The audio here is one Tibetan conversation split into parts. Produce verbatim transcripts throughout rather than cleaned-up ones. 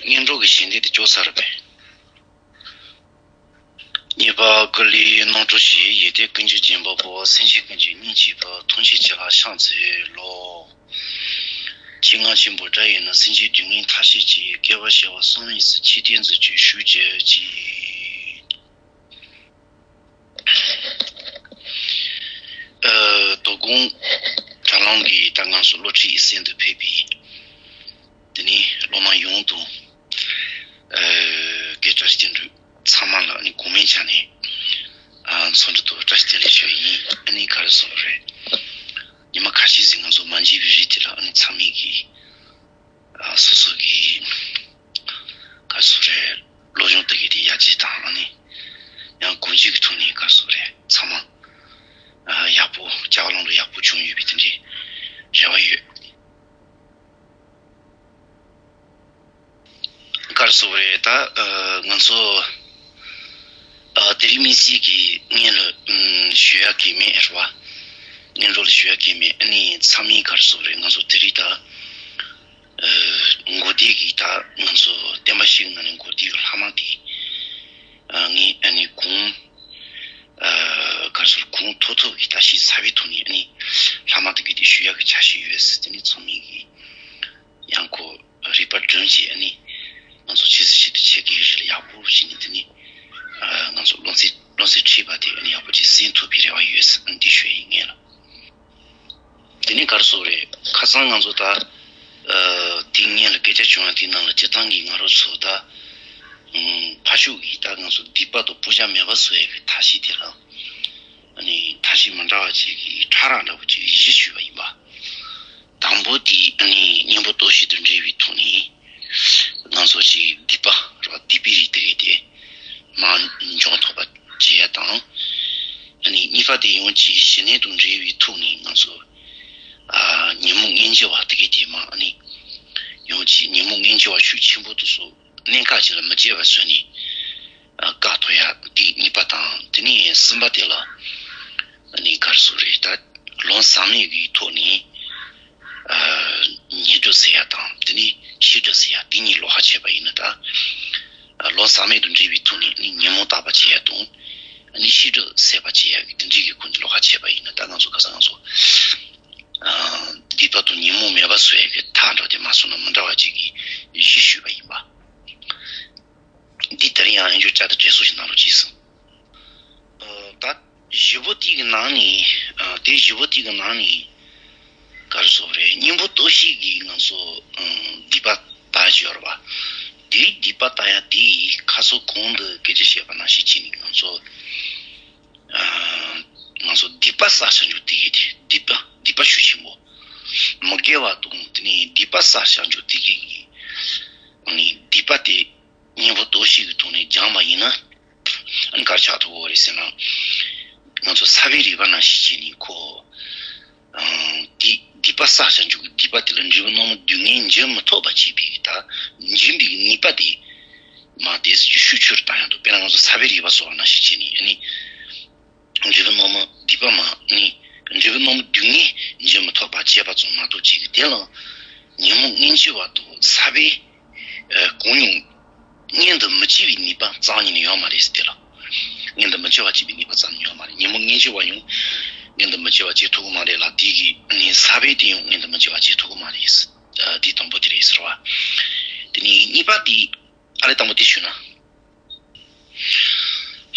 སྔོན་འགྲོ་གི་ཞལ་འདེབས་དེ་ཅོག་ཚར་བས། གཉིས་པ་ཀུ་ལི་ནོར་བུ་ཞེས། ཡེ་ཏེ་ཀུན་གྱི་བྱིན་པ་པོ། སེམས་ཅན་ཀུན་གྱི་སྙིང་རྗེ་བུ། ཐུགས་རྗེ་ཆེ་ལ་ཕྱག་འཚལ་ལོ། ཆེས་མངའ་ཆེན་པོ་སྒྲ་ཡིས་ནི། སེམས་ཅན་སྡུག་བསྔལ་མཐའ་བཞི་སྤྱད། བསྐལ་པ་བྱེ་བ་གསུམ་ཡི་ཚུལ། ཆོས་སྟོན་མཛད་ཅིང་བཞུགས་གྱུར་ཅིག། ཨ། དོ་དགོང་དྲ་ལམ་གྱི་ད་ང་ཚོ་སློབ་ཁྲིད་ཡིག་ཚང་དུ་ཕེབས་པའི་དེ་ནས་སློབ་མ་ཡོངས་དང་། ཨ། དགེ་བཀྲ་ཤིས་བསྟན་འགྲོ་ཚང་མ་ལ་ཨ་ནི་གོང་མའི་ཆ་ནས། ཨ། འཚམས་འདྲི་དང་བཀྲ་ཤིས་བདེ་ལེགས་ཞུ་ཡི་ཡིན། ཨ་ནི་ག་རེ་ཟེར་རེད། ཉི་མ་ཁ་ཤས་ཟིན་ང་ཚོ་མ་མཇལ་བའི་རིང་དེ་ལ་ཨ་ནི་ཚང་མས་ཀྱིས། ཨ། སོ་སོ་གི་ག་རེ་ཟེར་རེད། སློབ་སྦྱོང་དེ་གའི་དེ་ཡར་རྒྱས་དང་ཨ་ནི་ཡང་གོམས་གཤིས་ཀྱི་ཐོག་ནས་ག་རེ་ཟེར་རེད། ཚང་མ། ཨ། ཡག་པོ་བྱ་བ་ལམ་འགྲོ་ཡག་པོ་བྱུང་ཡོད་པའི་དེ་འདྲའི་རེ་བ་ཡོད། ག་རེ་ཟེར་རེད། ད། ཨ། ང་ཚོ། ཨ། དེ་རིང་དམིགས་བསལ་གྱི་སྔོན་ལ། ཨམ། ཞུ་ཡག་གི་མེད་རེད་བ། སྔོན་འགྲོ་ལ་ཞུ་ཡག་གི་མེད། ཨ་ནི་ཚང་མས་ག་རེ་ཟེར་རེད། ང་ཚོ་དེ་རིང་ད། ཨ། མགོ་བདེ་གི་ད་ང་ཚོ་བསྟན་པ་བཤིག་ནང་ནས་མགོ་བདེ་གི་ལྷག་མ་དེ། ཨ། ངས་ཨ་ནི་གོང་། ཨ། ག་རེ་ཟེར། གོང་མཐོ་ཐོབ་ཀྱི་ད་ཞིབ་ཚགས་པའི་ཐོག་ནས་ཨ་ནི་ལྷག་མ་དེ་གའི་དེ་ཞུ་ཡག་གི་འཆར་གཞི་ཡོད་ཟེར། དེ་ནི་ཚང་མས་ཀྱིས་ཡང་ཁོ་རིག་པ་སྒྲིམ་བྱས་ཨ་ནི་ང་ཚོ་ཆེ་ས་ཆེ་དུ་ཆེ་གི་ཡོད་ལ་ཡག་པོ་བྱས་ནས་དེ་ནི། ཨ། ང་ཚོ་བློ་རྩེ་བློ་རྩེ་ཁྲིད་པ་དེ་ཨ་ནི་ཡག་པོ་ཅིག་ཟིན་ཐུབ་པའི་རེ་བ་ཡོད་ཟེར་ཨ་ནི་འདི་ཞུ་ཡ་ཡིན་ངེས་ལ། དེ་ནས་ག་རེ་ཟེར་རེད། ཁ་སང་ང་ཚོ་ད། ཨ། དེ་སྔོན་ལ་སྐད་ཆ་བྱུང་བ་དེའི་ནང་ལ་སྤྱིར་བཏང་གི་ང་རང་ཚོ་ད། ཨམ། ཕར་ཕྱོགས་ཀྱི་ད་ང་ཚོ་སྡིག་པ་དང་བག་ཆགས་མེད་པ་བཟོ་ཡས་ཀྱི་ཐབས་ཤེས་དེ་ལ། ཨ་ནི་ཐབས་ཤེས་མི་འདྲ་བ་ཅིག་གི་ཕྲ་རགས་འདྲ་བོ་ཅིག་བཞི་ཞུས་པ་ཡིན་པ། དང་པོ་དེ་ཨ་ནི་གཉེན་པོ་སྟོབས་བཞི་དང་འབྲེལ་བའི་ཐོག་ནས་ང་ཚོ་ཅིག་སྡིག་པ་རེད་བ། སྡིག་པའི་རིགས་དེ་གའི་དེ་མར་འཇོམས་ཐུབ་པ་བྱེད་ཡ་དང་། ཨ་ནི་གཉིས་པ་དེ་ཡང་ཅིག་ཞི་གནས་དང་འབྲེལ་བའི་ཐོག་ནས་ང་ཚོ། ཨ། ཉོན་མོངས་དབྱེན་བྱེད་པ་དེ་གའི་དེ་མར་ཨ་ནི་ཡང་ཅིག་ཉོན་མོངས་དབྱེན་བྱེད་པ་ཤུགས་ཆེན་པོ་དེ་ཚོ་གནད་འགག་ཅིག་ལ་མི་སྐྱེ་བ་བཟོས་ནས། ཨ། བཀག་ཐུབ་ཡ་དེ་གཉིས་པ་དང་། དེ་ནས་གསུམ་པ་དེ་ལ་ཨ་ནི་ག་རེ་ཟེར་རེད། ད་ལམ་ཟབ་མོའི་གི་ཐོག་ནས། ཨ། ཉེ་སྒྲུབ་ཟེར་ཡ་དང་དེ་ནས་ཤེས་སྒྲུབ་ཟེར་ཡ་དེ་གཉིས་ལོགས་ཀ་ཕྱེ་བ་ཡིན་ན་ད། ཨ། ལམ་ཟབ་མོ་དང་འབྲེལ་བའི་ཐོག་ནས་ཨ་ནི་ཉོན་མོངས་དག་པ་བྱེད་ཡ་དང་། ཨ་ནི་ཤེས་སྒྲུབ་ཟད་པ་བྱེད་ཡ་གི་དེ་འདྲའི་གི་སྒོ་ནས་ལོགས་ཀ་ཕྱེ་བ་ཡིན་ན་ད་ང་ཚོ་ཁ་སང་ང་ཚོ། ཨ། སྡིག་པ་དང་ཉོན་མོངས་མེད་པ་བཟོ་ཡ་གི་ཐབས་འདྲ་དེ་མ་སོང་ན་མི་འདྲ་བ་ཅིག་གི་བཞི་ཞུས་པ་ཡིན་པ། འདི་དེ་རིང་ཡང་ཡང་བསྐྱར་བསྐྱར་དུ་དྲན་གསོ་ཞིག་གནང་རོགས་གྱིས་ཟེར། ཨ། ད་བཞི་པོ་དེ་གི་ནང་ནས། ཨ། དེ་བཞི་པོ་དེ་གི་ནང་ནས་ག་རེ་ཟེར་རེད། གཉེན་པོ་སྟོབས་བཞི་གིས་ང་ཚོ། ཨ། སྡིག་པ་དག་ཡོད་རེད་པ། དེའི་སྡིག་པ་དག་ཡ་དེ་ཁ་སང་གོང་དུ་སྐད་ཆ་བཤད་པ་ནང་བཞིན་བྱས་ནས་ང་ཚོ། ཨ། ང་ཚོ་སྡིག་པ་བསགས་བྱ་འཇུག་དེ་གའི་དེ། སྡིག་པ་སྡིག་པ་ཤུགས་ཆེན་པོ། མི་དགེ་བ་དང་དེ་ནས་སྡིག་པ་བསགས་བྱ་འཇུག་དེ་གའི་གི། ཨ་ནི་སྡིག་པ་དེ་གཉེན་པོ་སྟོབས་བཞི་གི་ཐོག་ནས་སྦྱངས་པ་ཡིན་ན། ཨ་ནི་ག་རེ་ཆགས་ཐུབ་ཀྱི་རེད་ཟེར་ན། ང་ཚོ་ས་བོན་རིག་པ་ནང་བཞིན་བྱས་ནས་ཁོ། ཨ། དེ་སྡིག་པ་བསགས་བྱ་འཇུག་གི་སྡིག་པ་དེ་ལ་འབྲས་བུ་རྣམ་སྨིན་སྡུག་བསྔལ་འབྱིན་མི་ཐུབ་པ་བྱེད་པའི་ད་འབྱིན་པའི་ནུས་པ་དེ་མར་དེ་ཤུགས་ཆེ་རུ་བཏང་ཡ་འདུག་དཔེར་ན་ང་ཚོ་ས་བོན་རིག་པ་སོགས་ནང་བཞིན་བྱས་ནས་ཨ་ནི། འབྲས་བུ་རྣམ་སྨིན་སྡིག་པ་མ་ནི། འབྲས་བུ་རྣམ་སྨིན་སྡུག་བསྔལ་འབྱིན་མི་ཐུབ་པ་བྱས་པ་ཙམ་མ་གཏོགས་ཅིག་གི་དེ་ལ་ཉོན་མོངས་དབྱེན་བྱེད་པ་དང་ས་བོན། ཨ། གང་ཡིན་མངོན་དུ་མི་བྱེད་པའི་ནུས་པ་རྩ་བ་ཉིད་ནས་ཡོད་མ་རེད་ཟེར། དེ་ལ་མངོན་དུ་མི་བྱེད་པ་བྱེད་པའི་ནུས་པ་རྩ་བ་ཉིད་ཡོད་མ་རེད། ཉོན་མོངས་དབྱེན་བྱེད་པ་ཡང་མངོན་དུ་མི་བྱེད་པ་བྱེད་ཐུབ་ཀྱི་མ་རེད་ལ། དེ་གི་ནི་ས་བོན་དེ་ཡང་མངོན་དུ་མི་བྱེད་པ་བྱེད་ཐུབ་ཀྱི་མ་རེད། ཨ། དེ་དང་པོ་དེ་རེད་ཟེར་བ། དེ་ནས་གཉིས་པ་དེ། ཨ། ལས་དང་པོ་དེ་ཞུས་ན།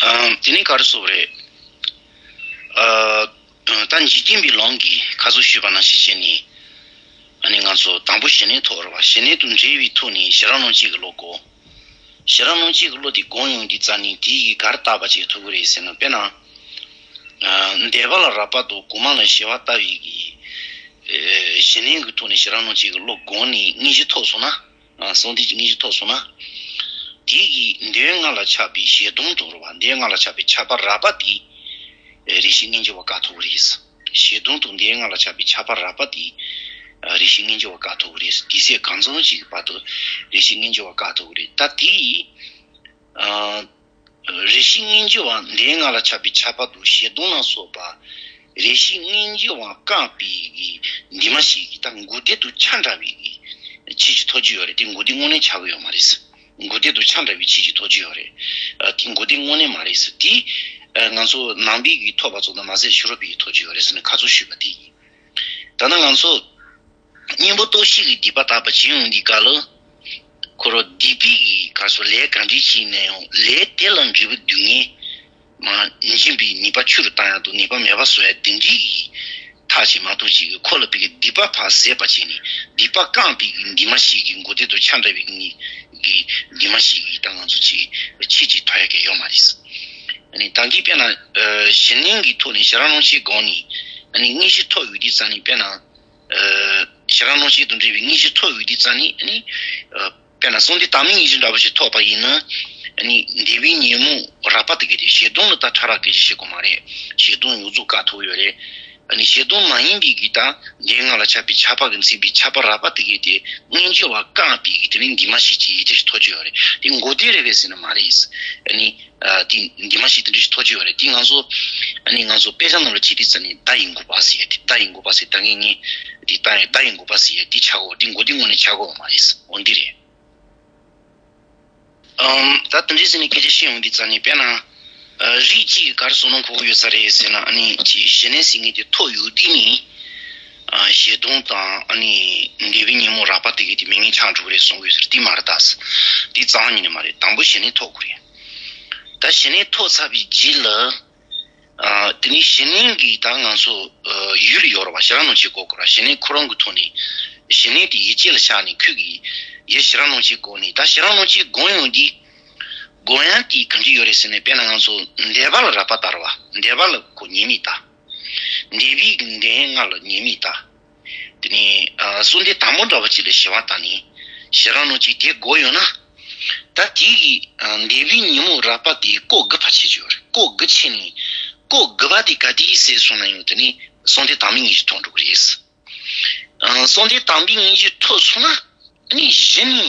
ཨ། དེ་ནས་ག་རེ་ཟེར་རེད། ཨ། ད་འཇིག་རྟེན་པའི་ལམ་གྱི་ཁ་སང་ཞུས་པ་ནང་བཞིན་བྱས་ནས། ཨ་ནི་ང་ཚོ་དང་པོ་ཞི་གནས་ཐོབ་རེད་བ། ཞི་གནས་དང་འབྲེལ་བའི་ཐོག་ནས་ཕྱི་རབས་རྣམ་འབྱེད་ཀྱི་བློ་སྒོམ། ཕྱི་རབས་རྣམ་འབྱེད་ཀྱི་བློ་དེ་སྒོམ་ཡོང་དུས་ཙ་ནས་དེ་ཡིས་ག་རེ་བརྟག་པ་བྱེད་ཐུབ་ཀྱི་རེད་ཟེར་ན། དཔེར་ན། ཨ། འདས་པ་ལ་རགས་པ་དང་གོང་མ་ལ་ཞི་བ་ལྟ་བུའི་གི། ཨ། ཞི་གནས་ཀྱི་ཐོག་ནས་ཕྱི་རབས་རྣམ་འབྱེད་ཀྱི་བློ་སྒོམ་ནས་དངོས་གཞི་ཐོབ་སོང་ན། ཨ། གསང་འདུས་ཀྱི་དངོས་གཞི་ཐོབ་སོང་ན། དེ་གི་འདོད་ལྔ་ལ་ཆགས་པའི་ཞེ་སྡང་དང་རེད་བ། འདོད་ལྔ་ལ་ཆགས་པའི་ཆགས་པ་རགས་པ་དེ། ཨ། རེ་ཞིག་སྔོན་འཇུག་པ་བཀག་ཐུབ་ཀྱི་རེད། ཞེ་སྡང་དང་འདོད་ལྔ་ལ་ཆགས་པའི་ཆགས་པ་རགས་པ་དེ། ཨ། རེ་ཞིག་སྔོན་འཇུག་པ་བཀག་ཐུབ་ཀྱི་རེད། དུས་ཚོད་གང་འཚམ་ཞིག་གི་བར་དུ་རེ་ཞིག་སྔོན་འཇུག་པ་བཀག་ཐུབ་ཀྱི་རེད། ད་དེ། ཨ། རེ་ཞིག་སྔོན་འཇུག་པ་འདོད་ལྔ་ལ་ཆགས་པའི་ཆགས་པ་དང་ཞེ་སྡང་ལ་སོགས་པ། རེ་ཞིག་སྔོན་འཇུག་པ་བཀག་པའི་གི་འདུན་མ་ཞིག་གི་ད་མགོ་ལྡེ་དང་ཆ་འདྲ་བའི་གི་ ཆོས་ཀྱི་ཐོགས་རྒྱུ་ཡོད་རེད། དེ་མགོ་རྟིང་དངོས་གནས་ཆགས་ཀྱི་ཡོད་མ་རེད། མགོ་རྟིང་དང་ཆ་འདྲ་བའི་ཆོས་ཀྱི་ཐོགས་རྒྱུ་ཡོད་རེད། ཨ། དེ་མགོ་རྟིང་དངོས་གནས་མ་རེད། དེ་ཨ། ང་ཚོ་ནང་པའི་གི་ཐོགས་པ་ཚོ་དང་མ་ཟད་ཕྱི་རོལ་པའི་ཐོགས་རྒྱུ་ཡོད་རེད་ཟེར་ནས་ཁ་ཚུགས་ཞུས་པ་དེ་ཡིན། ད་ནི་ང་ཚོ་གཉེན་པོ་སྟོབས་བཞི་གིས་སྡིག་པ་དག་པ་བྱེད་ཡོང་དུས་སྐབས་ལ། ཁོ་རང་སྡིག་པའི་གི་ག་རེ་ཟེར། ལས་ག་འདྲ་ཞིག་ཡིན་ན་ཡང་ལས་དེ་ལ་འབྲས་བུ་སྡུག་བསྔལ་མ་འབྱིན་པའི་ནུས་པ་ཆུད་དུ་བཏང་ཡག་དང་ནུས་པ་མེད་པ་བཟོ་ཡག་དེ་འདྲའི་གི་ཐབས་ཤིག་མ་གཏོགས་ཅིག་གིས་ཁོ་ལ་ཕ་གི་སྡིག་པ་ཕར་ཟད་པ་བྱས་ནས་སྡིག་པ་བསྐངས་པའི་གི་འདུན་མ་ཞིག་གི་མགོ་རྟིང་དང་ཆ་འདྲ་བའི་གི་གི་འདུན་མ་ཞིག་གིས་ད་ང་ཚོ་ཅིག་ཆོས་ཅིག་ཐོགས་ཡག་གི་ཡོད་མ་རེད། ཨ་ནི་ད་གིན་དཔེར་ན་ཨ། ཞི་གནས་ཀྱི་ཐོག་ནས་ཞེ་སྡང་སློང་བྱེད་སྒོམ་ནས་ཨ་ནི་དངོས་གཞི་ཐོབ་ཡོང་དུས་ཙམ་ནས་དཔེར་ན། ཨ། ཞེ་སྡང་སློང་བྱེད་དང་འབྲེལ་བའི་དངོས་གཞི་ཐོབ་ཡོང་དུས་ཙམ་ནས་ཨ་ནི། ཨ། དཔེར་ན་གསང་བདེ་དམ་པའི་དངོས་གཞི་འདྲ་པོ་ཞིག་ཐོབ་པ་ཡིན་ན། ཨ་ནི་འདས་པའི་ཉོན་མོངས་རགས་པ་དེ་གས་དེ་ཞེ་སྡང་ལ་ད་ཕྲ་རགས་སྐད་ཆ་བཤད་དགོས་མ་རེད། ཞེ་སྡང་ཡོངས་རྫོགས་བཀག་ཐུབ་ཡོད་རེད། ཨ་ནི་ཞེ་སྡང་མ་ཡིན་པའི་གི་ད་འདས་ལྔ་ལ་ཆགས་པའི་ཆགས་པ་གིས་མཚོན་པའི་ཆགས་པ་རགས་པ་དེ་གས་དེ་མངོན་གྱུར་བ་བཀག་པའི་གི་དེ་ནི་འདུན་མ་ཞིག་ཅིག་ཡོད་དེ་ཞིག་ཐོབ་ཀྱི་ཡོད་རེད། དེ་མགོ་རྟིང་རེད་པས་ཟེར་ན་མ་རེད། ཨ་ནི། ཨ། དེ་འདུན་མ་ཞིག་དེ་འདྲ་ཞིག་ཐོབ་ཀྱི་ཡོད་རེད། དེ་ང་ཚོ་ཨ་ནི་ང་ཚོ་དཔེ་ཆ་ནང་ལ་བྱས་དུས་ཙམ་ནས་བརྡ་ཡི་འགོག་པ་ཟེར་ཡ་དེ། བརྡ་ཡི་འགོག་པ་ཟེར་ད་ངས་ངས་དེ་བརྡ་ཡི་བརྡ་ཡི་འགོག་པ་ཟེར་ཡ་དེ་ཆགས་ཀྱི་ཡོད། དེ་མགོ་རྟིང་དངོས་གནས་ཆགས་ཀྱི་ཡོད་མ་རེད། འོ་འདི་རེད། ཨམ། ད་དེ་འདྲ་ཟེར་ནས་སྐད་ཆ་བཤད་ཡོང་དུས་ཙམ་ནས་དཔེར་ན། ཨ། རིགས་གཅིག་གིས་ག་རེ་བསམ་བློ་འཁོར་གྱི་ཡོད་ས་རེད་ཟེར་ན། ཨ་ནི་ཅིག་ཞི་གནས་ཟེར་མཁན་དེ་ཐོབ་ཡོང་དུས་ནས། ཨ། ཞེ་སྡང་དང་ཨ་ནི་འདས་པའི་ཉོན་མོངས་རགས་པ་དེ་གས་དེ་མེད་མཁན་ཆགས་འགྲོ་གི་རེད་བསམ་གྱི་ཡོད་ས་རེད། དེ་མ་རེད་ད། དེ་རྩ་བ་ཉིད་ནས་མ་རེད། དང་པོ་ཞི་གནས་ཐོབ་དགོས་རེད། ད་ཞི་གནས་ཐོབ་ཚར་བའི་རྗེས་ལ། ཨ། དེ་ནས་ཞི་གནས་ཀྱིས་ད་ང་ཚོ། ཨ། ཡུལ་ཡོད་རེད་པ། ཞེ་སྡང་སློང་བྱེད་འགོག་དགོས་རེད་པ། ཞི་གནས་ཁོ་རང་གི་ཐོག་ནས་ཞི་གནས་དེ་ཡིད་ཆེས་ལ་བཞག་ནས་ཁོས་ཀྱིས་ཡ་ཞེ་སྡང་སློང་བྱེད་འགོག་ནས། ད་ཞེ་སྡང་སློང་བྱེད་འགོག་ཡོང་དུས་འགོག་ཡག་དེ་ག་འདྲ་ཡོད་རེད་ཟེར་ན། དཔེར་ན་ང་ཚོ་འདས་པ་ལ་རགས་པ་ལྟ་རེད་པ། འདས་པ་ལ་ཁོ་ཉེས་དམིགས་ལྟ། འདས་པའི་གི་འདས་ལྔ་ལ་ཉེས་དམིགས་ལྟ། དེ་ནས། ཨ། གསང་བདེ་དམ་པོ་འདྲ་པོ་ཅིག་ལ་ཞི་བ་བཏང་ནས་ཞེ་སྡང་སློང་བྱེད་དེ་འགོག་ཡོང་ན། ད་དེ་གི། ཨ། འདས་པའི་ཉོན་མོངས་རགས་པ་དེ་བཀག་དགོས་པ་ཆགས་ཀྱི་ཡོད་རེད། བཀག་དགོས་ཆེ་ནས་བཀག་དགོས་པ་དེ་ག་དུས་ཟེར་སོང་ན་ཡང་དེ་ནི་གསང་བདེ་དམ་པའི་དངོས་གཞི་ཐོབ་འགྲོ་གི་རེད། ཨ། གསང་བདེ་དམ་པའི་དངོས་གཞི་ཐོབ་སོང་ན་ཨ་ནི་གཞི་ནས་